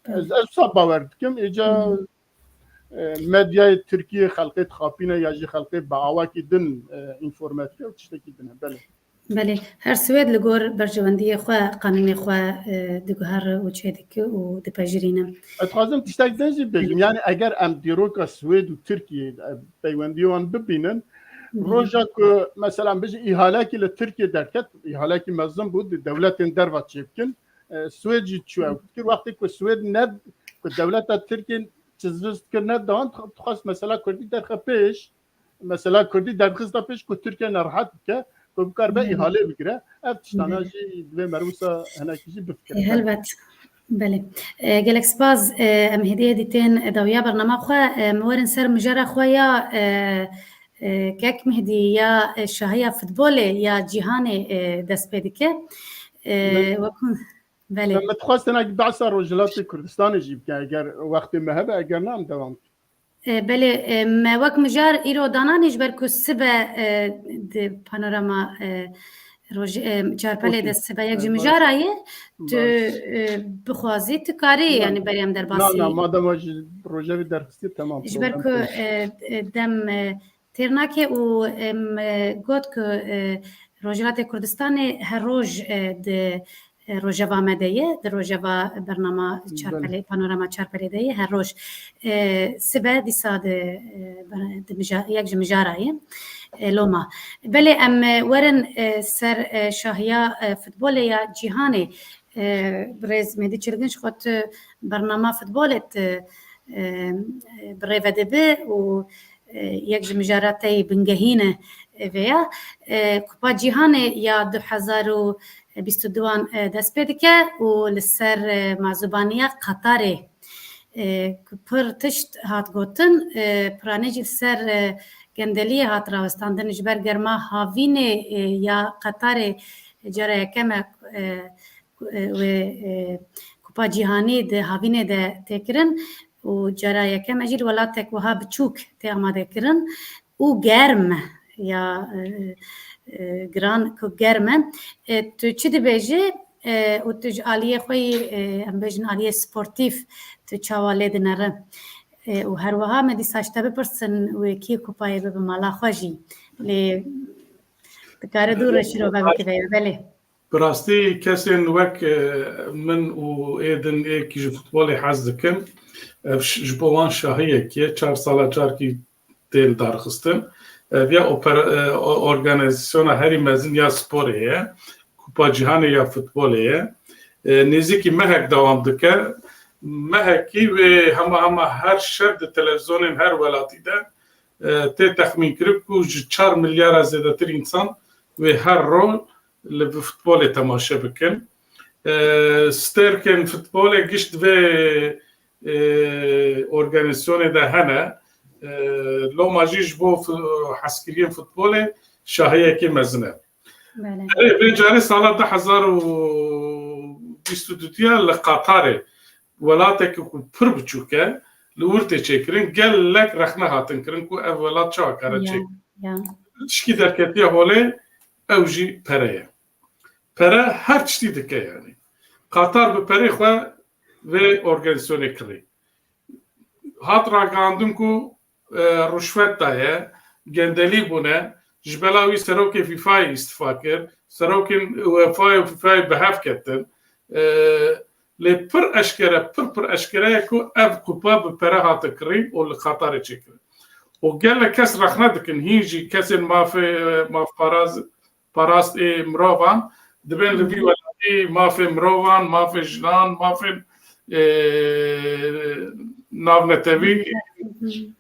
Ez, ez wisa bawer dikim, êca, Hmm. e, medyayê Tirkiye xelkê dixapîne ya jî xelkê bi awakî din, e, înforme dike û tiştekî din e. Belê. Belê, her Swêd li gor berjewendiyê xwe, qanûnê xwe, e, diguhere û çêdike û dipejirîne. Ez dixwazim tiştek din jî bêjim. Belê. Yani eger em dîroka Swêd û Tirkiyê, e, peywendiya wan bibînin, Belê. Roja ku mesela em bêjin îhalekî li Tirkiyê derket, îhalekî mezin bû, di dewletên derva çêbikin, e, Swêd jî çû ew dikir. Wextê ku Swêd ne, ku dewleta Tirkiyê çizviz dikir, ne dan, dixwest mesela Kurdî derxe pêş, mesela Kurdî derdixista pêş ku Tirkiye nerehet bike, ku bikaribe Belê. Îhale bigire. Ev tiştana Belê. Jî divê merûsa hinekî jî bifikire. E, helbet. Belê. E, gelek spas. E, em hêdî hêdî tên dawiya bernama xwe. E, em werin ser mijara xwe ya, e, e, Kek Mehdî ya, e, şahiya futbolê ya cîhanê, e, dest pê dike. E, Belê. Wekû, belê. Me dixwest hinek behsa Rojhilatê Kurdistanê jî bike, eger wextê me hebe, eger ne em dewam bikin. E, belê, e, me wek mijar îro dananî ji ber ku sibe, e, di panorama, e, roj-, e, Çarpelê de sibe yek ji mijara ye, tu, e, bixwazî, tu karî, yani berê em derbasî. Na, na, madem we ji rojevê derxistî, temam. Ji ber ku, e, e, dem, e, têr nake û em, e, got ku, e, Rojhilatê Kurdistanê her roj, e, di e, rojeva me de ye, di rojeva bernama Çarpelê, Belê. Panorama Çarpelê de ye, her roj, e, sibe dîsa di, e, ber-, di mija-, yek ji mijara ye, e, loma. Belê em, e, werin, e, ser, e, şahiya, e, futbolê ya cîhanê, e, birêz Mêdî Çilgin ji xwe tu bernama futbolê tu, e, e, bi rê ve dibi û, e, yek ji mijara te yê bingehîn e, vê ya. E, Kupa Cîhanê ya du hezar û bîst û duan, e, dest pê dike û li ser, e, mazûbaniya Qatarê, e, ku pir tişt hat gotin, e, piranî jî li ser, e, gendeliyê hat rawestandin ji ber germa havînê, e, ya Qatarê cara yekem e, e, ku, e, wê, e, Kupa Cîhanî di havînê de tê kirin û cara yekem e jî li welatek wiha biçûk tê amadekirin û germ e, ya, e, e, giran ku germ e. E, tu çi dibêjî, e, û tu ji aliyê xwe yî, e, em bêjin aliyê sportîf tu çawa lê dinere? E, û her wiha me dîsa ji te bipirsin wê kî kupayê bibe mala xwe jî. Lê dikare dû re şirove bike vê ya, belê. Bi rastî kesên wek, e, min û ê din ê kî ji futbolê hez dikin, ev ş-, ji bo wan şahiyek ye. Çar sala carkî tê lidarxistin. Ev ya opera-, e, o-, organîzasyona herî mezin ya sporê ye. Kupa Cîhanê ya futbolê ye. E, nêzîkî mehek dewam dike. Mehekî wê hema hema her şev di televîzyonên her welatî de, e, tê texmînkirin ku ji çar milyara zêdetir însan wê her roj li vî futbolê temaşe bikin. E, stêrkên futbolê giş di vê, e, organîzasyonê de hene. E, loma jî ji bo fu-, hezkiriyên futbolê şahiyekê mezin e. Belê. Erê, vê carê sala du hezar û bîst û du ya li Qatarê, welatekî ku pir biçûk e, li wir tê çêkirin, gelek rexne hatin kirin ku ev welat çawa kare Ya, çêk. Ya. Tişkî derketiye holê, ew jî pere ye. Pere her tiştî dike yani. Qatar bi perê xwe vê organîzasyonê kirî. Hat ragihandin ku, e, ruşwet daye, gendelî bûne, ji bela wî serokê FIFAyê îstifa kir, serokên UEFA û FIFAyê bi hev ketin. E, lê pir eşkere, pir pir eşkere ye ku ev kupa bi pere hate kirî û li Qatarê çêkirin. Û gelek kes rexne dikin, hîn jî kesên mafê, mafparaz-, parast ê mirovan dibên li vî welatî mafê mirovan, mafê jinan, mafên, e, navnetewî,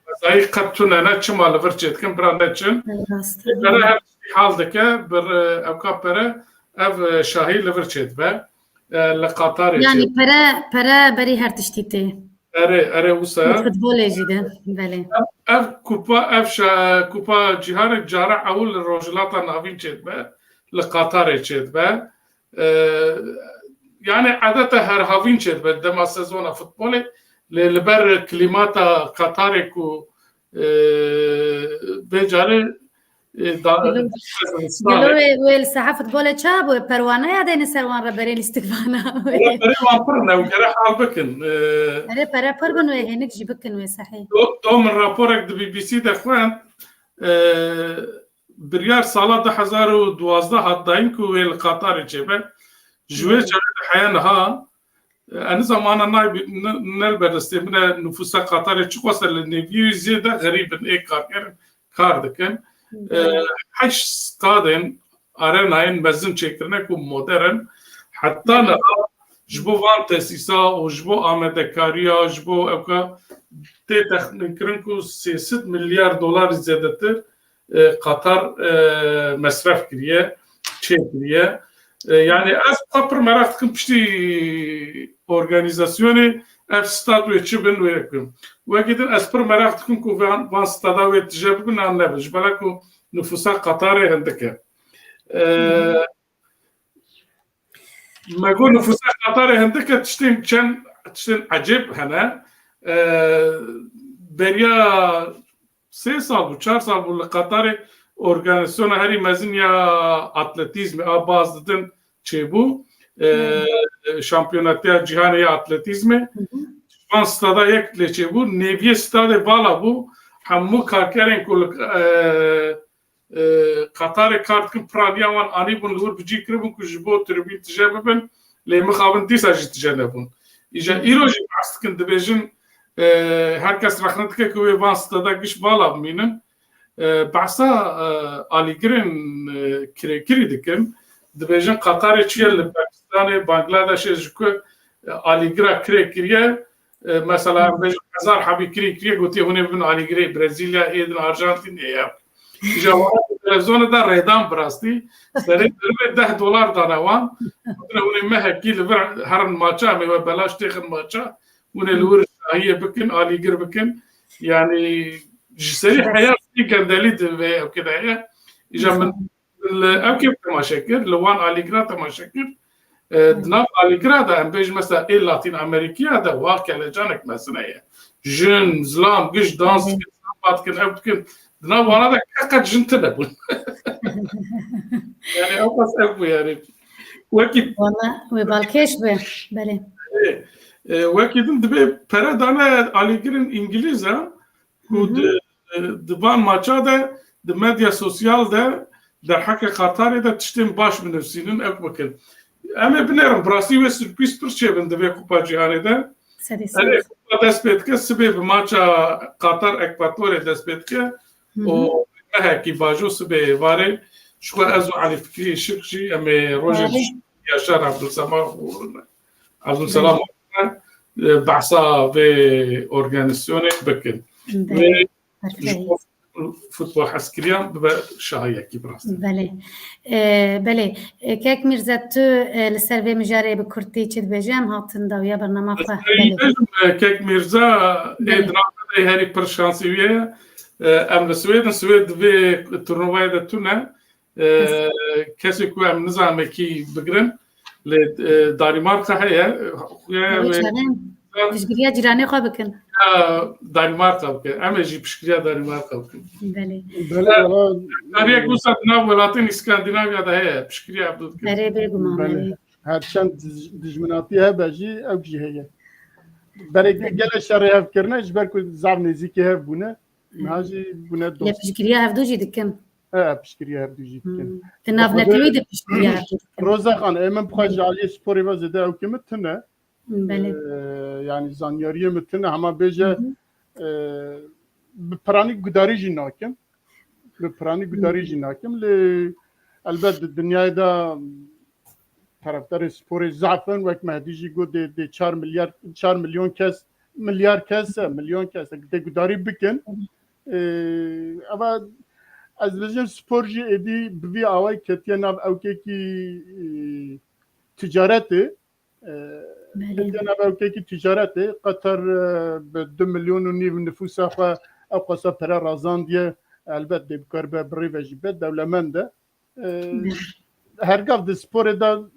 qezayî qet tune ne, çima li vir çêdikin, bira neçin. Rast. Pere her tiştî hal dike, bir, e, ewka pere, ev, e, şahî li vir çêdibe. E, li Qatarê Yani çêdibe. pere, pere berî her tiştî tê. Erê, erê, wisa. Li futbolê jî de, belê. Ev, ev kupa, ev şa-, kupa cîhanê cara ewil li Rojhilata Navîn çêdibe, li Qatarê çêdibe. E, yani edeta her havîn çêdibe dema sezona futbolê. Lê li ber klîmata Qatarê ku, e, vê carê, e, da, Gelo, gelo wê, wê li saha futbolê ça bû? Perwaneya deyne ser wan re berê lîstikvana. Wê. Wala berê wan pir ne û gere hal bikin. E, Erê pere pir bin wê hênik jî bikin wê sehî. Do, do min raporek di B B C de xwend. E, biryar sala du hezar û duwazdeh hat dayîn ku wê li Qatarê çêbe. Ji wê çaxê de heya niha, e, eni zamana naybi-, ne, ne li ber destê min e, nifûsa Qatarê çiqas e, li nêviyê zêde xerîb in, ê karkerin kar dikin. E, heşt stadên, arenayên mezin çêkirine ku modern in. Heta niha ji bo van tesîsa û ji bo amadekariya, ji bo ewka tê texmînkirin ku sê sed milyar dolarî zêdetir, e, Qatar, e, mesref kiriye, çêkiriye. E, yani ez xwe pir meraq dikim piştî organîzasyonê ev stad wê çi bin wê bikim. Wekî din ez pir meraq dikim ku van, van stada wê tije bibin an nebin. Ji bela ku nifûsa Qatarê hindik e. E, Me got nifûsa Qatarê hindik e, tiştên çend, tiştên ecêb hene. E, beriya sê sal bû, çar sal bû li Qatarê organîzasyona herî mezin ya atletîzmê a baz didin çêbû. E, şampiyonatiya cîhanê ya atletîzmê. Van stada yek lê çêbû. Nêviyê stadê vala bû. Hemû karkerên ku li, e, e, Qatarê kar dikin, piraniya wan anîbûn li wir bi cî kiribûn ku ji bo tribûn tije bibin, lê mixabin dîsa jî tije nebûn. Îja îro jî behs dikin, dibêjin, e, her kes rexne dike ku wê van stada giş vala bimînin. E, behsa, e, alîgirên, e, kirêkirî dikin. Dibêjin Qatarê çûye li Pakistanê, Bangladeshê ji ku, e, alîgira kirê kiriye, E, mesela, em bêjin hezar hebî kirî kiriye, gotiye, hûn ê bibin alîgirê Brezîlya, ê din Arjantîn, ê ev. Îja wan televîzyonê de rêdan bi rastî. Serê derivê deh dolar dane wan. Gotine, hûn ê mehekî li vir herin maça, em ê we belaş têxin maça. Hûn ê li wir şahiyê bikin, alîgir bikin. Yani ji serî heya gendelî di vê ewkê de heye. Îja min Li ew kê temaşe kir, li wan alîgira temaşe kir. E, di nav alîgira de, em bêjin mesela ê Latîn Amerîkiya de wa kelecanek mezin heye. Jin, zilam, giş dans dikin, samba dikin, ev dikin. Di nav wana de qeqet jin tune bûn. Yani ew qas ev bû yani. Wekî Valla wê balkêş be, belê. E, e, wekî din dibê pere dane alîgirên Îngilîz e, ku di, di van maça de, di medya sosyal de, derheqê Qatarê de tiştên baş binivîsînin, ew bikin. Em ê binêrin, bi rastî wê surprîz pir çêbin di vê Kupa Cîhanê de. Serê ser. Erê, Kupa dest pê dike, sibê bi maça Qatar Ekvatorê dest pê dike. Û mehekî bajo sibê varê, ji xwe ez û Elî Fikrî Işik jî em ê rojê Erê. Yaşar Abdulselam Abdulselam e, behsa vê organîzasyonê bikin. Belê. Wê ji bo futbol hezkiriyan bibe şahiyekî bi rastî. Belê. E, belê. E, Kek Mîrze, tu, e, li ser vê mijarê bi kurtî çi dibêje? Em hatin dawiya bernama xwe. Belê. Bêjim, e, Kek Mîrze, ê Belê. Di nav me de herî pir şansî wî ye. E, em li Swêd in, Swêd vê turnuvayê de tune. E, kesê ku em nizanime kî bigirin, lê, e, Danîmarka heye, xuya Ew wê çaxê piştgiriya cîranê xwe bikin. Ya Danîmarka bikin. Em ê jî piştgiriya Danîmarka bikin. Belê. Belê, wala. Kariyek wisa di nav welatên Îskandinavya de heye, piştgiriya ev bikin. Erê, bêguman, Belê. Erê. Her çend dij-, dijminatî hebe jî, ew jî heye. Berê Belê. Gelek şerê hev kirine, ji ber ku zaf nêzîkî hev bûne, niha jî bûne dost. Lê piştgiriya hevdû jî dikin. E, piştgiriya hevdû jî dikin. Hmm. Di navnetewî de piştgiriya hevdû dikin. Roza Xan, ê min bixwe ji aliyê sporê ve zêde ew kê min tune. Belê. E, yani zanyariyê min tune, hema bêje, e, bi piranî gudarî jî nakim. Bi piranî gudarî jî nakim. Lê elbet di dinyayê de tarafdarê sporê zaf in, wek Mehdî jî got dê, dê çar milyar, çar milyon kes, milyar kes e, milyon kes e, dê gudarî bikin. Ee, eva ez dibêjim spor jî êdî bi vî awayî ketiye nav ewkekî, e, ticaretê. E, Belê. Ketiye nav ewkekî ticaretê. Qatar, e, bi du milyon û nîv nifûsa xwe ew qasa pere razandiye. Elbet dê bikaribe bi rê ve jî be dewlemend e. E, Belê. Hergav di sporê de,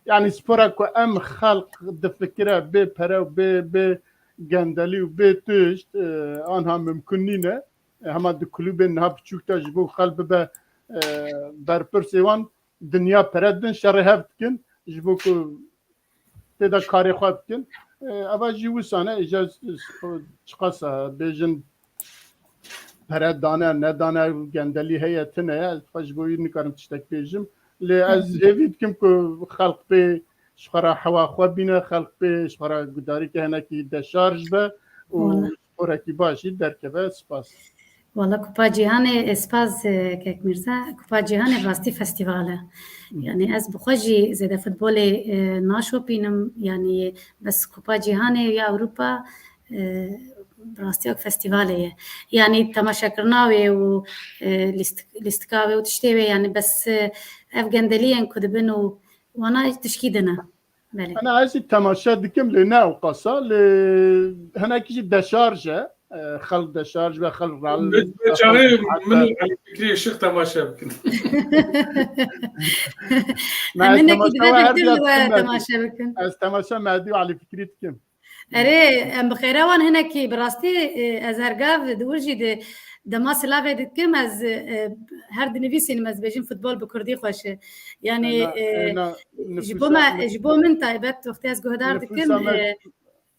yanî spora ku em xelq difikire bê pere û bê, bê gendelî û bê tişt, e, anha mimkun nîne. E, hema di kulûbên niha biçûk de ji bo xelk bibe, e, berpirsê wan, dinya pere didin, şerê hev dikin, ji bo ku tê de karê xwe bikin. E, eva jî wisa ne, îca çiqas e, bêjin pere dane, nedane, gendelî heye, tune ye, ez xwe ji bo wî nikarim tiştek bêjim. Lê ez hêvî dikim ku xelk pê ji xwe re hewa xwe bîne, xelk pê ji xwe re gudarîke hinekî deşarj be û Wala. sporekî baş jî derkeve. Spas. Wala Kupa Cîhanê, e, spas, e, Kek Mîrza. Kupa Cîhanê rastî festîval e. Hı. Yani ez bi xwe jî zêde futbolê, e, naşopînim. Yani bes Kupa Cîhanê ya Ewropa, e, bi rastî wek festîvalê ye. Yani temaşekirina wê û, e, lîst-, lîstika wê û tiştê wê, yani bes, e, ev gendeliyên ku dibin û wana tişkî din e. Belê. Ana ez jî temaşe dikim lê ne ew qasa, lê hinekî jî deşarj e. E, xelk deşarj be, xelk ral. Çaxê min û Elî Fikrî Işık temaşe bikin. Em hinekî dibe bi dil we temaşe bikin. Ez temaşe Mehdî û Elî Fikrî dikim. Erê, em bi xêre wan hinekî, bi rastî, e, ez hergav di wir jî di dema silavê dikim, ez, e, her dinivîsînim, ez bêjim futbol bi kurdî xweş e. Yani, e, ji bo me, ji bo min taybet, wextê ez guhdar dikim, e,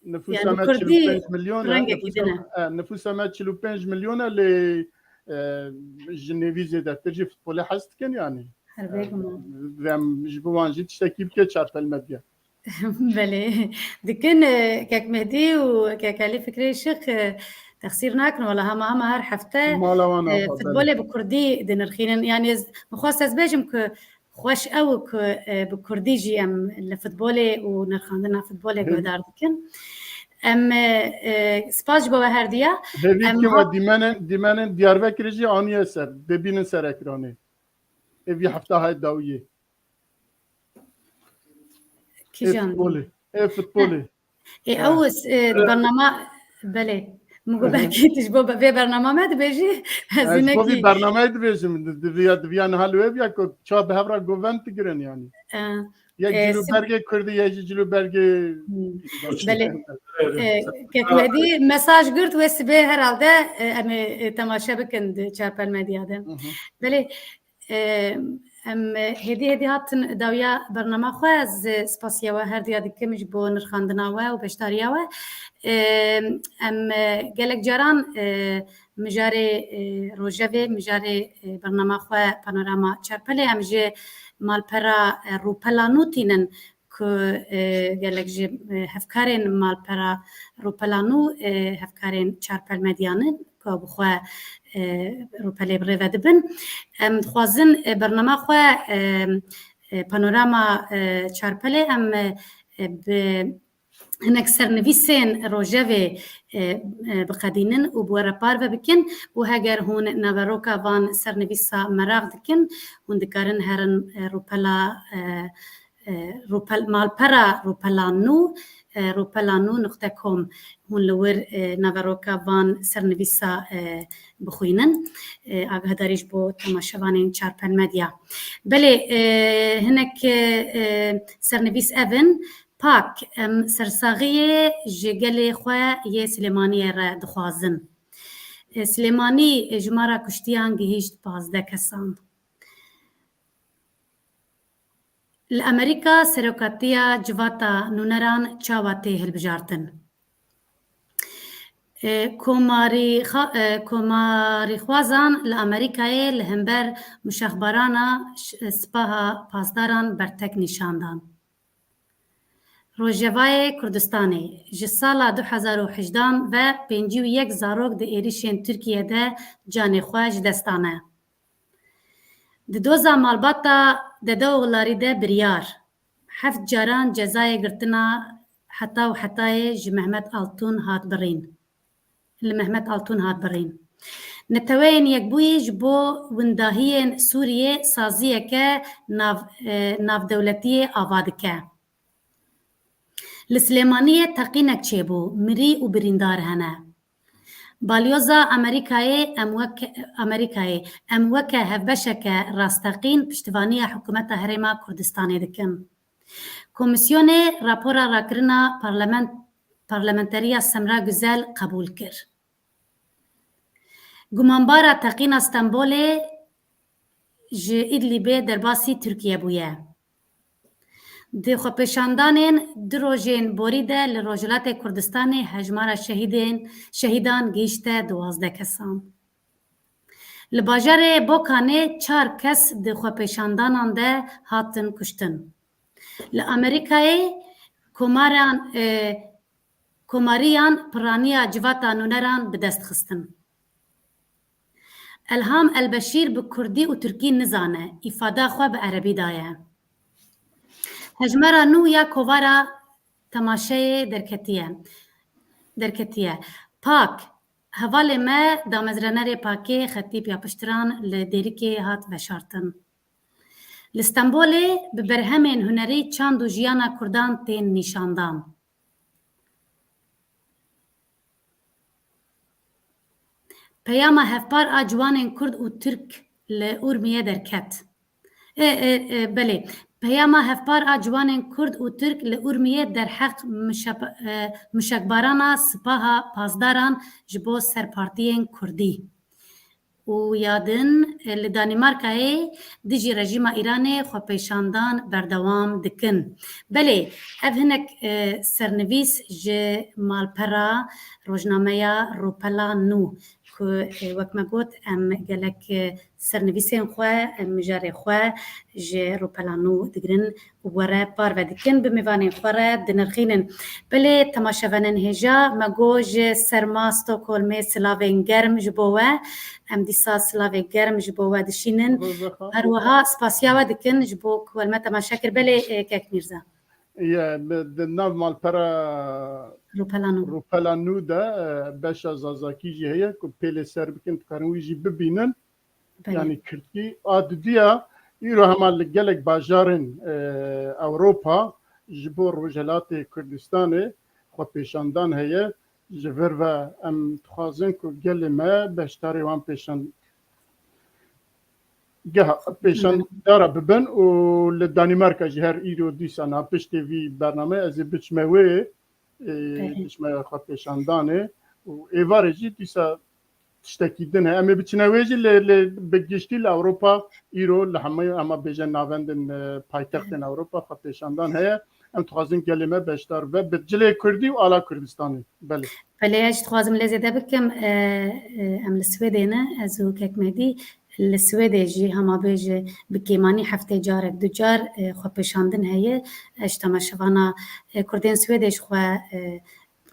nifûsa me çil û pênc milyon e, nifûsa me, e, nifûsa me çil û pênc milyon e, lê, e, ji nêvî zêdetir jî futbolê hez dikin yani. Her bê guman. Em ji bo wan jî tiştekî bike Çarpel Medya. Belê. Dikin, e, Kek Mehdî û Kek Elî Fikrê Şix, e, texsîr nakin. Wala hema hema her hefte, e, futbolê bi kurdî dinirxînin. Yani ez, min xwest ez bêjim ku xweş ew ku, e, bi kurdî jî em li futbolê û nirxandina futbolê guhdar dikin. Em, e, e, spas ji bo we herdiya. Hêvî dikim we dîmenên, dîmenên Diyarbekirê jî aniye ser. Dê bînin ser ekranê. Ê vî hefta hay dawiyê. Kijan? Ê futbolê. Ê futbolê. Ê, ew, e, bernama, belê. Min got belkî tu ji bo vê bernama me dibêjî. Ez ji bo vî bernameyê dibêjim. Di, di viya, di viya niha li wê viya ku çawa bi hev re govend digirin yani. E, yek, e, cil û bergê kurdî, yek jî cil û bergê. Belê. E, Kek Mehdî mesaj girt wê sibê herhalde, e, em ê, e, temaşe bikin di Çarpel Medya de. Belê. E, em hêdî hêdî hatin dawiya bernama xwe. Ez spasiya we her diya dikim ji bo nirxandina we û beşdariya we. E, em, e, gelek caran, e, mijarê, e, rojevê, mijarê, e, bernama xwe Panorama Çarpelê em ji malpera, e, Rûpela Nû tînin. Ku, e, gelek ji, e, hevkarên malpera Rûpela Nû, e, hevkarên Çarpel Medya ne, ku bi xwe, e, Rûpelê bi rê ve dibin. Em dixwazin, e, bernama xwe, e, e, Panorama, e, Çarpelê em, e, e, bi hinek sernivîsên rojevê, e, e, biqedînin û bi we re parve bikin û heger hûn naveroka van sernivîsa meraq dikin, hûn dikarin herin, e, Rûpela, e, e, rûpel-, malpera Rûpela Nû, e, rûpela nû nuqte com, hûn li wir, e, naveroka van sernivîsa, e, bixwînin. E, agahdarî ji bo temaşevanên Çarpel Medya. Belê, e, hinek, e, e, sernivîs ev in, Pak, em sersaxiyê ji gelê xwe yê Silêmaniyê re dixwazin. E, Silêmanî, e, jimara kuştiyan gihîşt pazdeh kesan. Li Amerîka serokatiya civata nûneran çawa tê hilbijartin? E, komarîxa-, e, komarîxwazan li Amerîkayê li hember muşexbarana ş-, e, Sipaha Pasdaran bertek nîşan dan. Rojevayê Kurdistanê ji sala du hezar û hejdan ve pêncî û yek zarok di êrişên Tirkiye de canê xwe ji dest dane. Di doza malbata Dedeoğulları de biryar, heft caran cezayê girtina heta û hetayê ji Mehmet Altun hat birîn. Li Mehmet Altun hat birîn. Neteweyên Yekbûyî ji bo windahiyên Sûriyê saziyeke nav, e, navdewletiyê ava dike. Li Silêmaniyê teqînek çêbû, mirî û birîndar hene. Balyoza Amerîkayê, em weke, Amerîkayê, em weke hevbeşeke rasteqîn piştivaniya hikûmeta Herêma Kurdistanê dikin. Komîsyonê rapora rakirina parlament-, parlamenteriya Semra Güzel qebûl kir. Gumanbara teqîna Stenbolê ji Îdlîbê derbasî Tirkiye bûye. Di xwepêşandanên du rojên borî de li Rojhilatê Kurdistanê hejmara şehîdên, şehîdan gihîşte duwazdeh kesan. Li bajarê Bokanê çar kes di xwepêşandanan de hatin kuştin. Li Amerîkayê komaran, e, komariyan piraniya civata nûneran bi dest xistin. Elham Elbeşîr bi kurdî û tirkî nizane, îfada xwe bi erebî daye. Hejmara nû ya kovara temaşeyê derketiye. Derketiye. Pak, hevalê me, damezranerê Pakê Xetîb Yapiştiran li Dêrikê hat veşartin. Li Stenbolê bi berhemên hunerî çand û jiyana kurdan tên nîşandan. Peyama hevpar a ciwanên kurd û tirk li Urmiyê derket. E, e, e, belê. Peyama hevpar a ciwanên kurd û tirk li Urmiyê derheq mişe-, e, mişekbarana sipaha pasdaran ji bo serpartiyên kurdî. Û ya din, e, li Danîmarkayê dijî rejîma Îranê xwepêşandan berdewam dikin. Belê, ev hinek, e, sernivîs ji malpera rojnameya Rûpela Nû ku, e, wek me got, em gelek, e, sernivîsên xwe, em mijarê xwe ji Rûpela Nû digirin û we re parve dikin, bi mêvanên xwe re dinirxînin. Belê temaşevanên hêja, me got ji Serma Stockholmê silavên germ ji bo we. Em dîsa silavê germ ji bo we dişînin. Her wiha spasiya we dikin ji bo ku we li me temaşe kir. Belê, e, kek Mîrza. Ye, bi, di nav malpera Rûpela Nû. Rûpela Nû de, e, beşa Zazakî jî heye ku pê lê ser bikin, dikarin wî jî bibînin. Belê. Yanî Kirdkî. A diduya, îro hema li gelek bajarên, e, Ewropa ji bo Rojhelatê Kurdistanê xwepêşandan heye. Ji vir ve em dixwazin ku gelê me beşdarê wan pêşan-, geha pêşandara bibin û li Danîmarka jî her îro dîsa niha piştê vî bernameyê ez ê biçime wê, e, Belê. biçime xwepêşandanê û êvarê jî dîsa tiştekî din heye. Em ê biçine wê jî lê, lê bi giştî li Ewropa îro li hemû, hema bêje navendên, e, paytextên Ewropa xwepêşandan heye. Em dixwazin gelê me beşdar be bi cilê Kurdî û ala Kurdistanê. Belê. Belê, ez jî dixwazim lê zêde bikim. E, e, em li Swêdê ne, ez û kek Medî. Li Swêdê jî hema bêje bi kêmanî heftê carek du car, e, xwepêşandin heye. Ez ji temaşevana, e, Kurdên Swêdê ji xwe, e,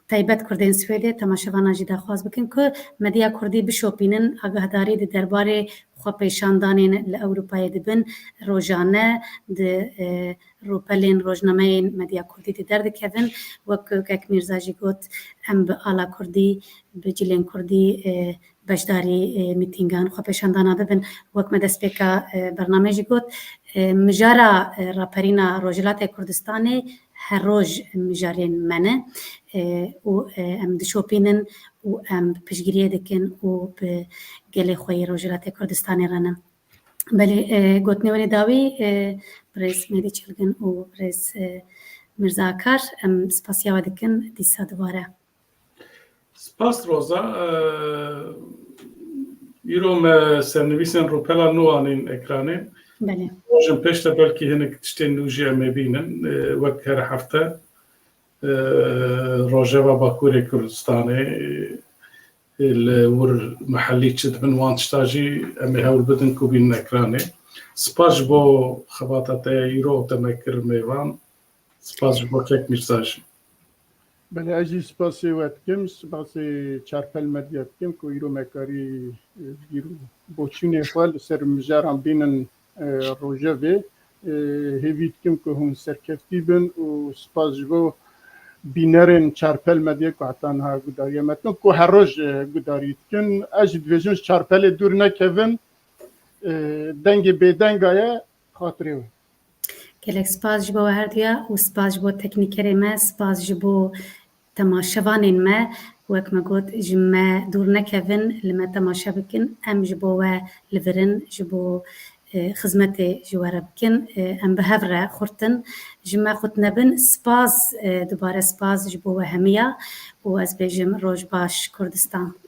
taybet Kurdên Swêdê temaşevana jî daxwaz bikin ku medya Kurdî bişopînin, agahdarî di derbarê xwepêşandanên li Ewropayê dibin. Rojane di, e, rûpelên rojnameyên medya Kurdî de derdikevin. Wek ku kek Mîrza jî got, em bi ala Kurdî, bi cilên Kurdî, e, beşdarî, e, mîtîngan, xwepêşandana bibin. Wek me destpêka, e, bernameyê jî got, e, mijara, e, raperîna Rojhilatê Kurdistanê her roj mijarên me ne, e, û, e, em dişopînin û em piştgiriyê dikin û bi gelê xwe yê Rojhilatê Kurdistanê re ne. Belê, e, gotinê wan ê dawî, e, birêz Mêdî Çilgin û birêz, e, Mirza Akar, em spasiya we dikin dîsa dubare. Spas Roza. E, îro me sernivîsên Rûpela Nû anîn ekranê. Belê. Rojên pêş de belkî hinek tiştên nû jî em ê bînin. E, wek her hefte, e, rojeva Bakurê Kurdistanê, e, li wir mihellî çi dibin wan tişta jî em ê hewl bidin ku bînin ekranê. Spas ji bo xebata te ya îro te me kir mêvan. Spas ji bo kek Mîrza jî. Belê, ez jî spasê we dikim, spasê Çarpel Medya dikim ku îro me karî, e, bîr û boçûnê xwe li ser mijaran bînin, e, rojevê. Hêvî dikim ku hûn serkeftî bin û spas ji bo bînerên Çarpel Medyayê ku heta niha gudariyê me dikin, ku her roj gudarî dikin. Ez jî dibêjim ji Çarpelê dûr nekevin, dengê bêdenga ye, xatirê we. Gelek spas ji bo we herduya û spas ji bo teknîkerê me, spas ji bo temaşevanên me, wek me got, ji me dûr nekevin, li me temaşe bikin, em ji bo we li vir in, ji bo xizmetê ji we re bikin, em bi hev re xurt in. Ji me xurt nebin, spas, dubare spas ji bo we hemiya û ez bêjim roj baş Kurdistan.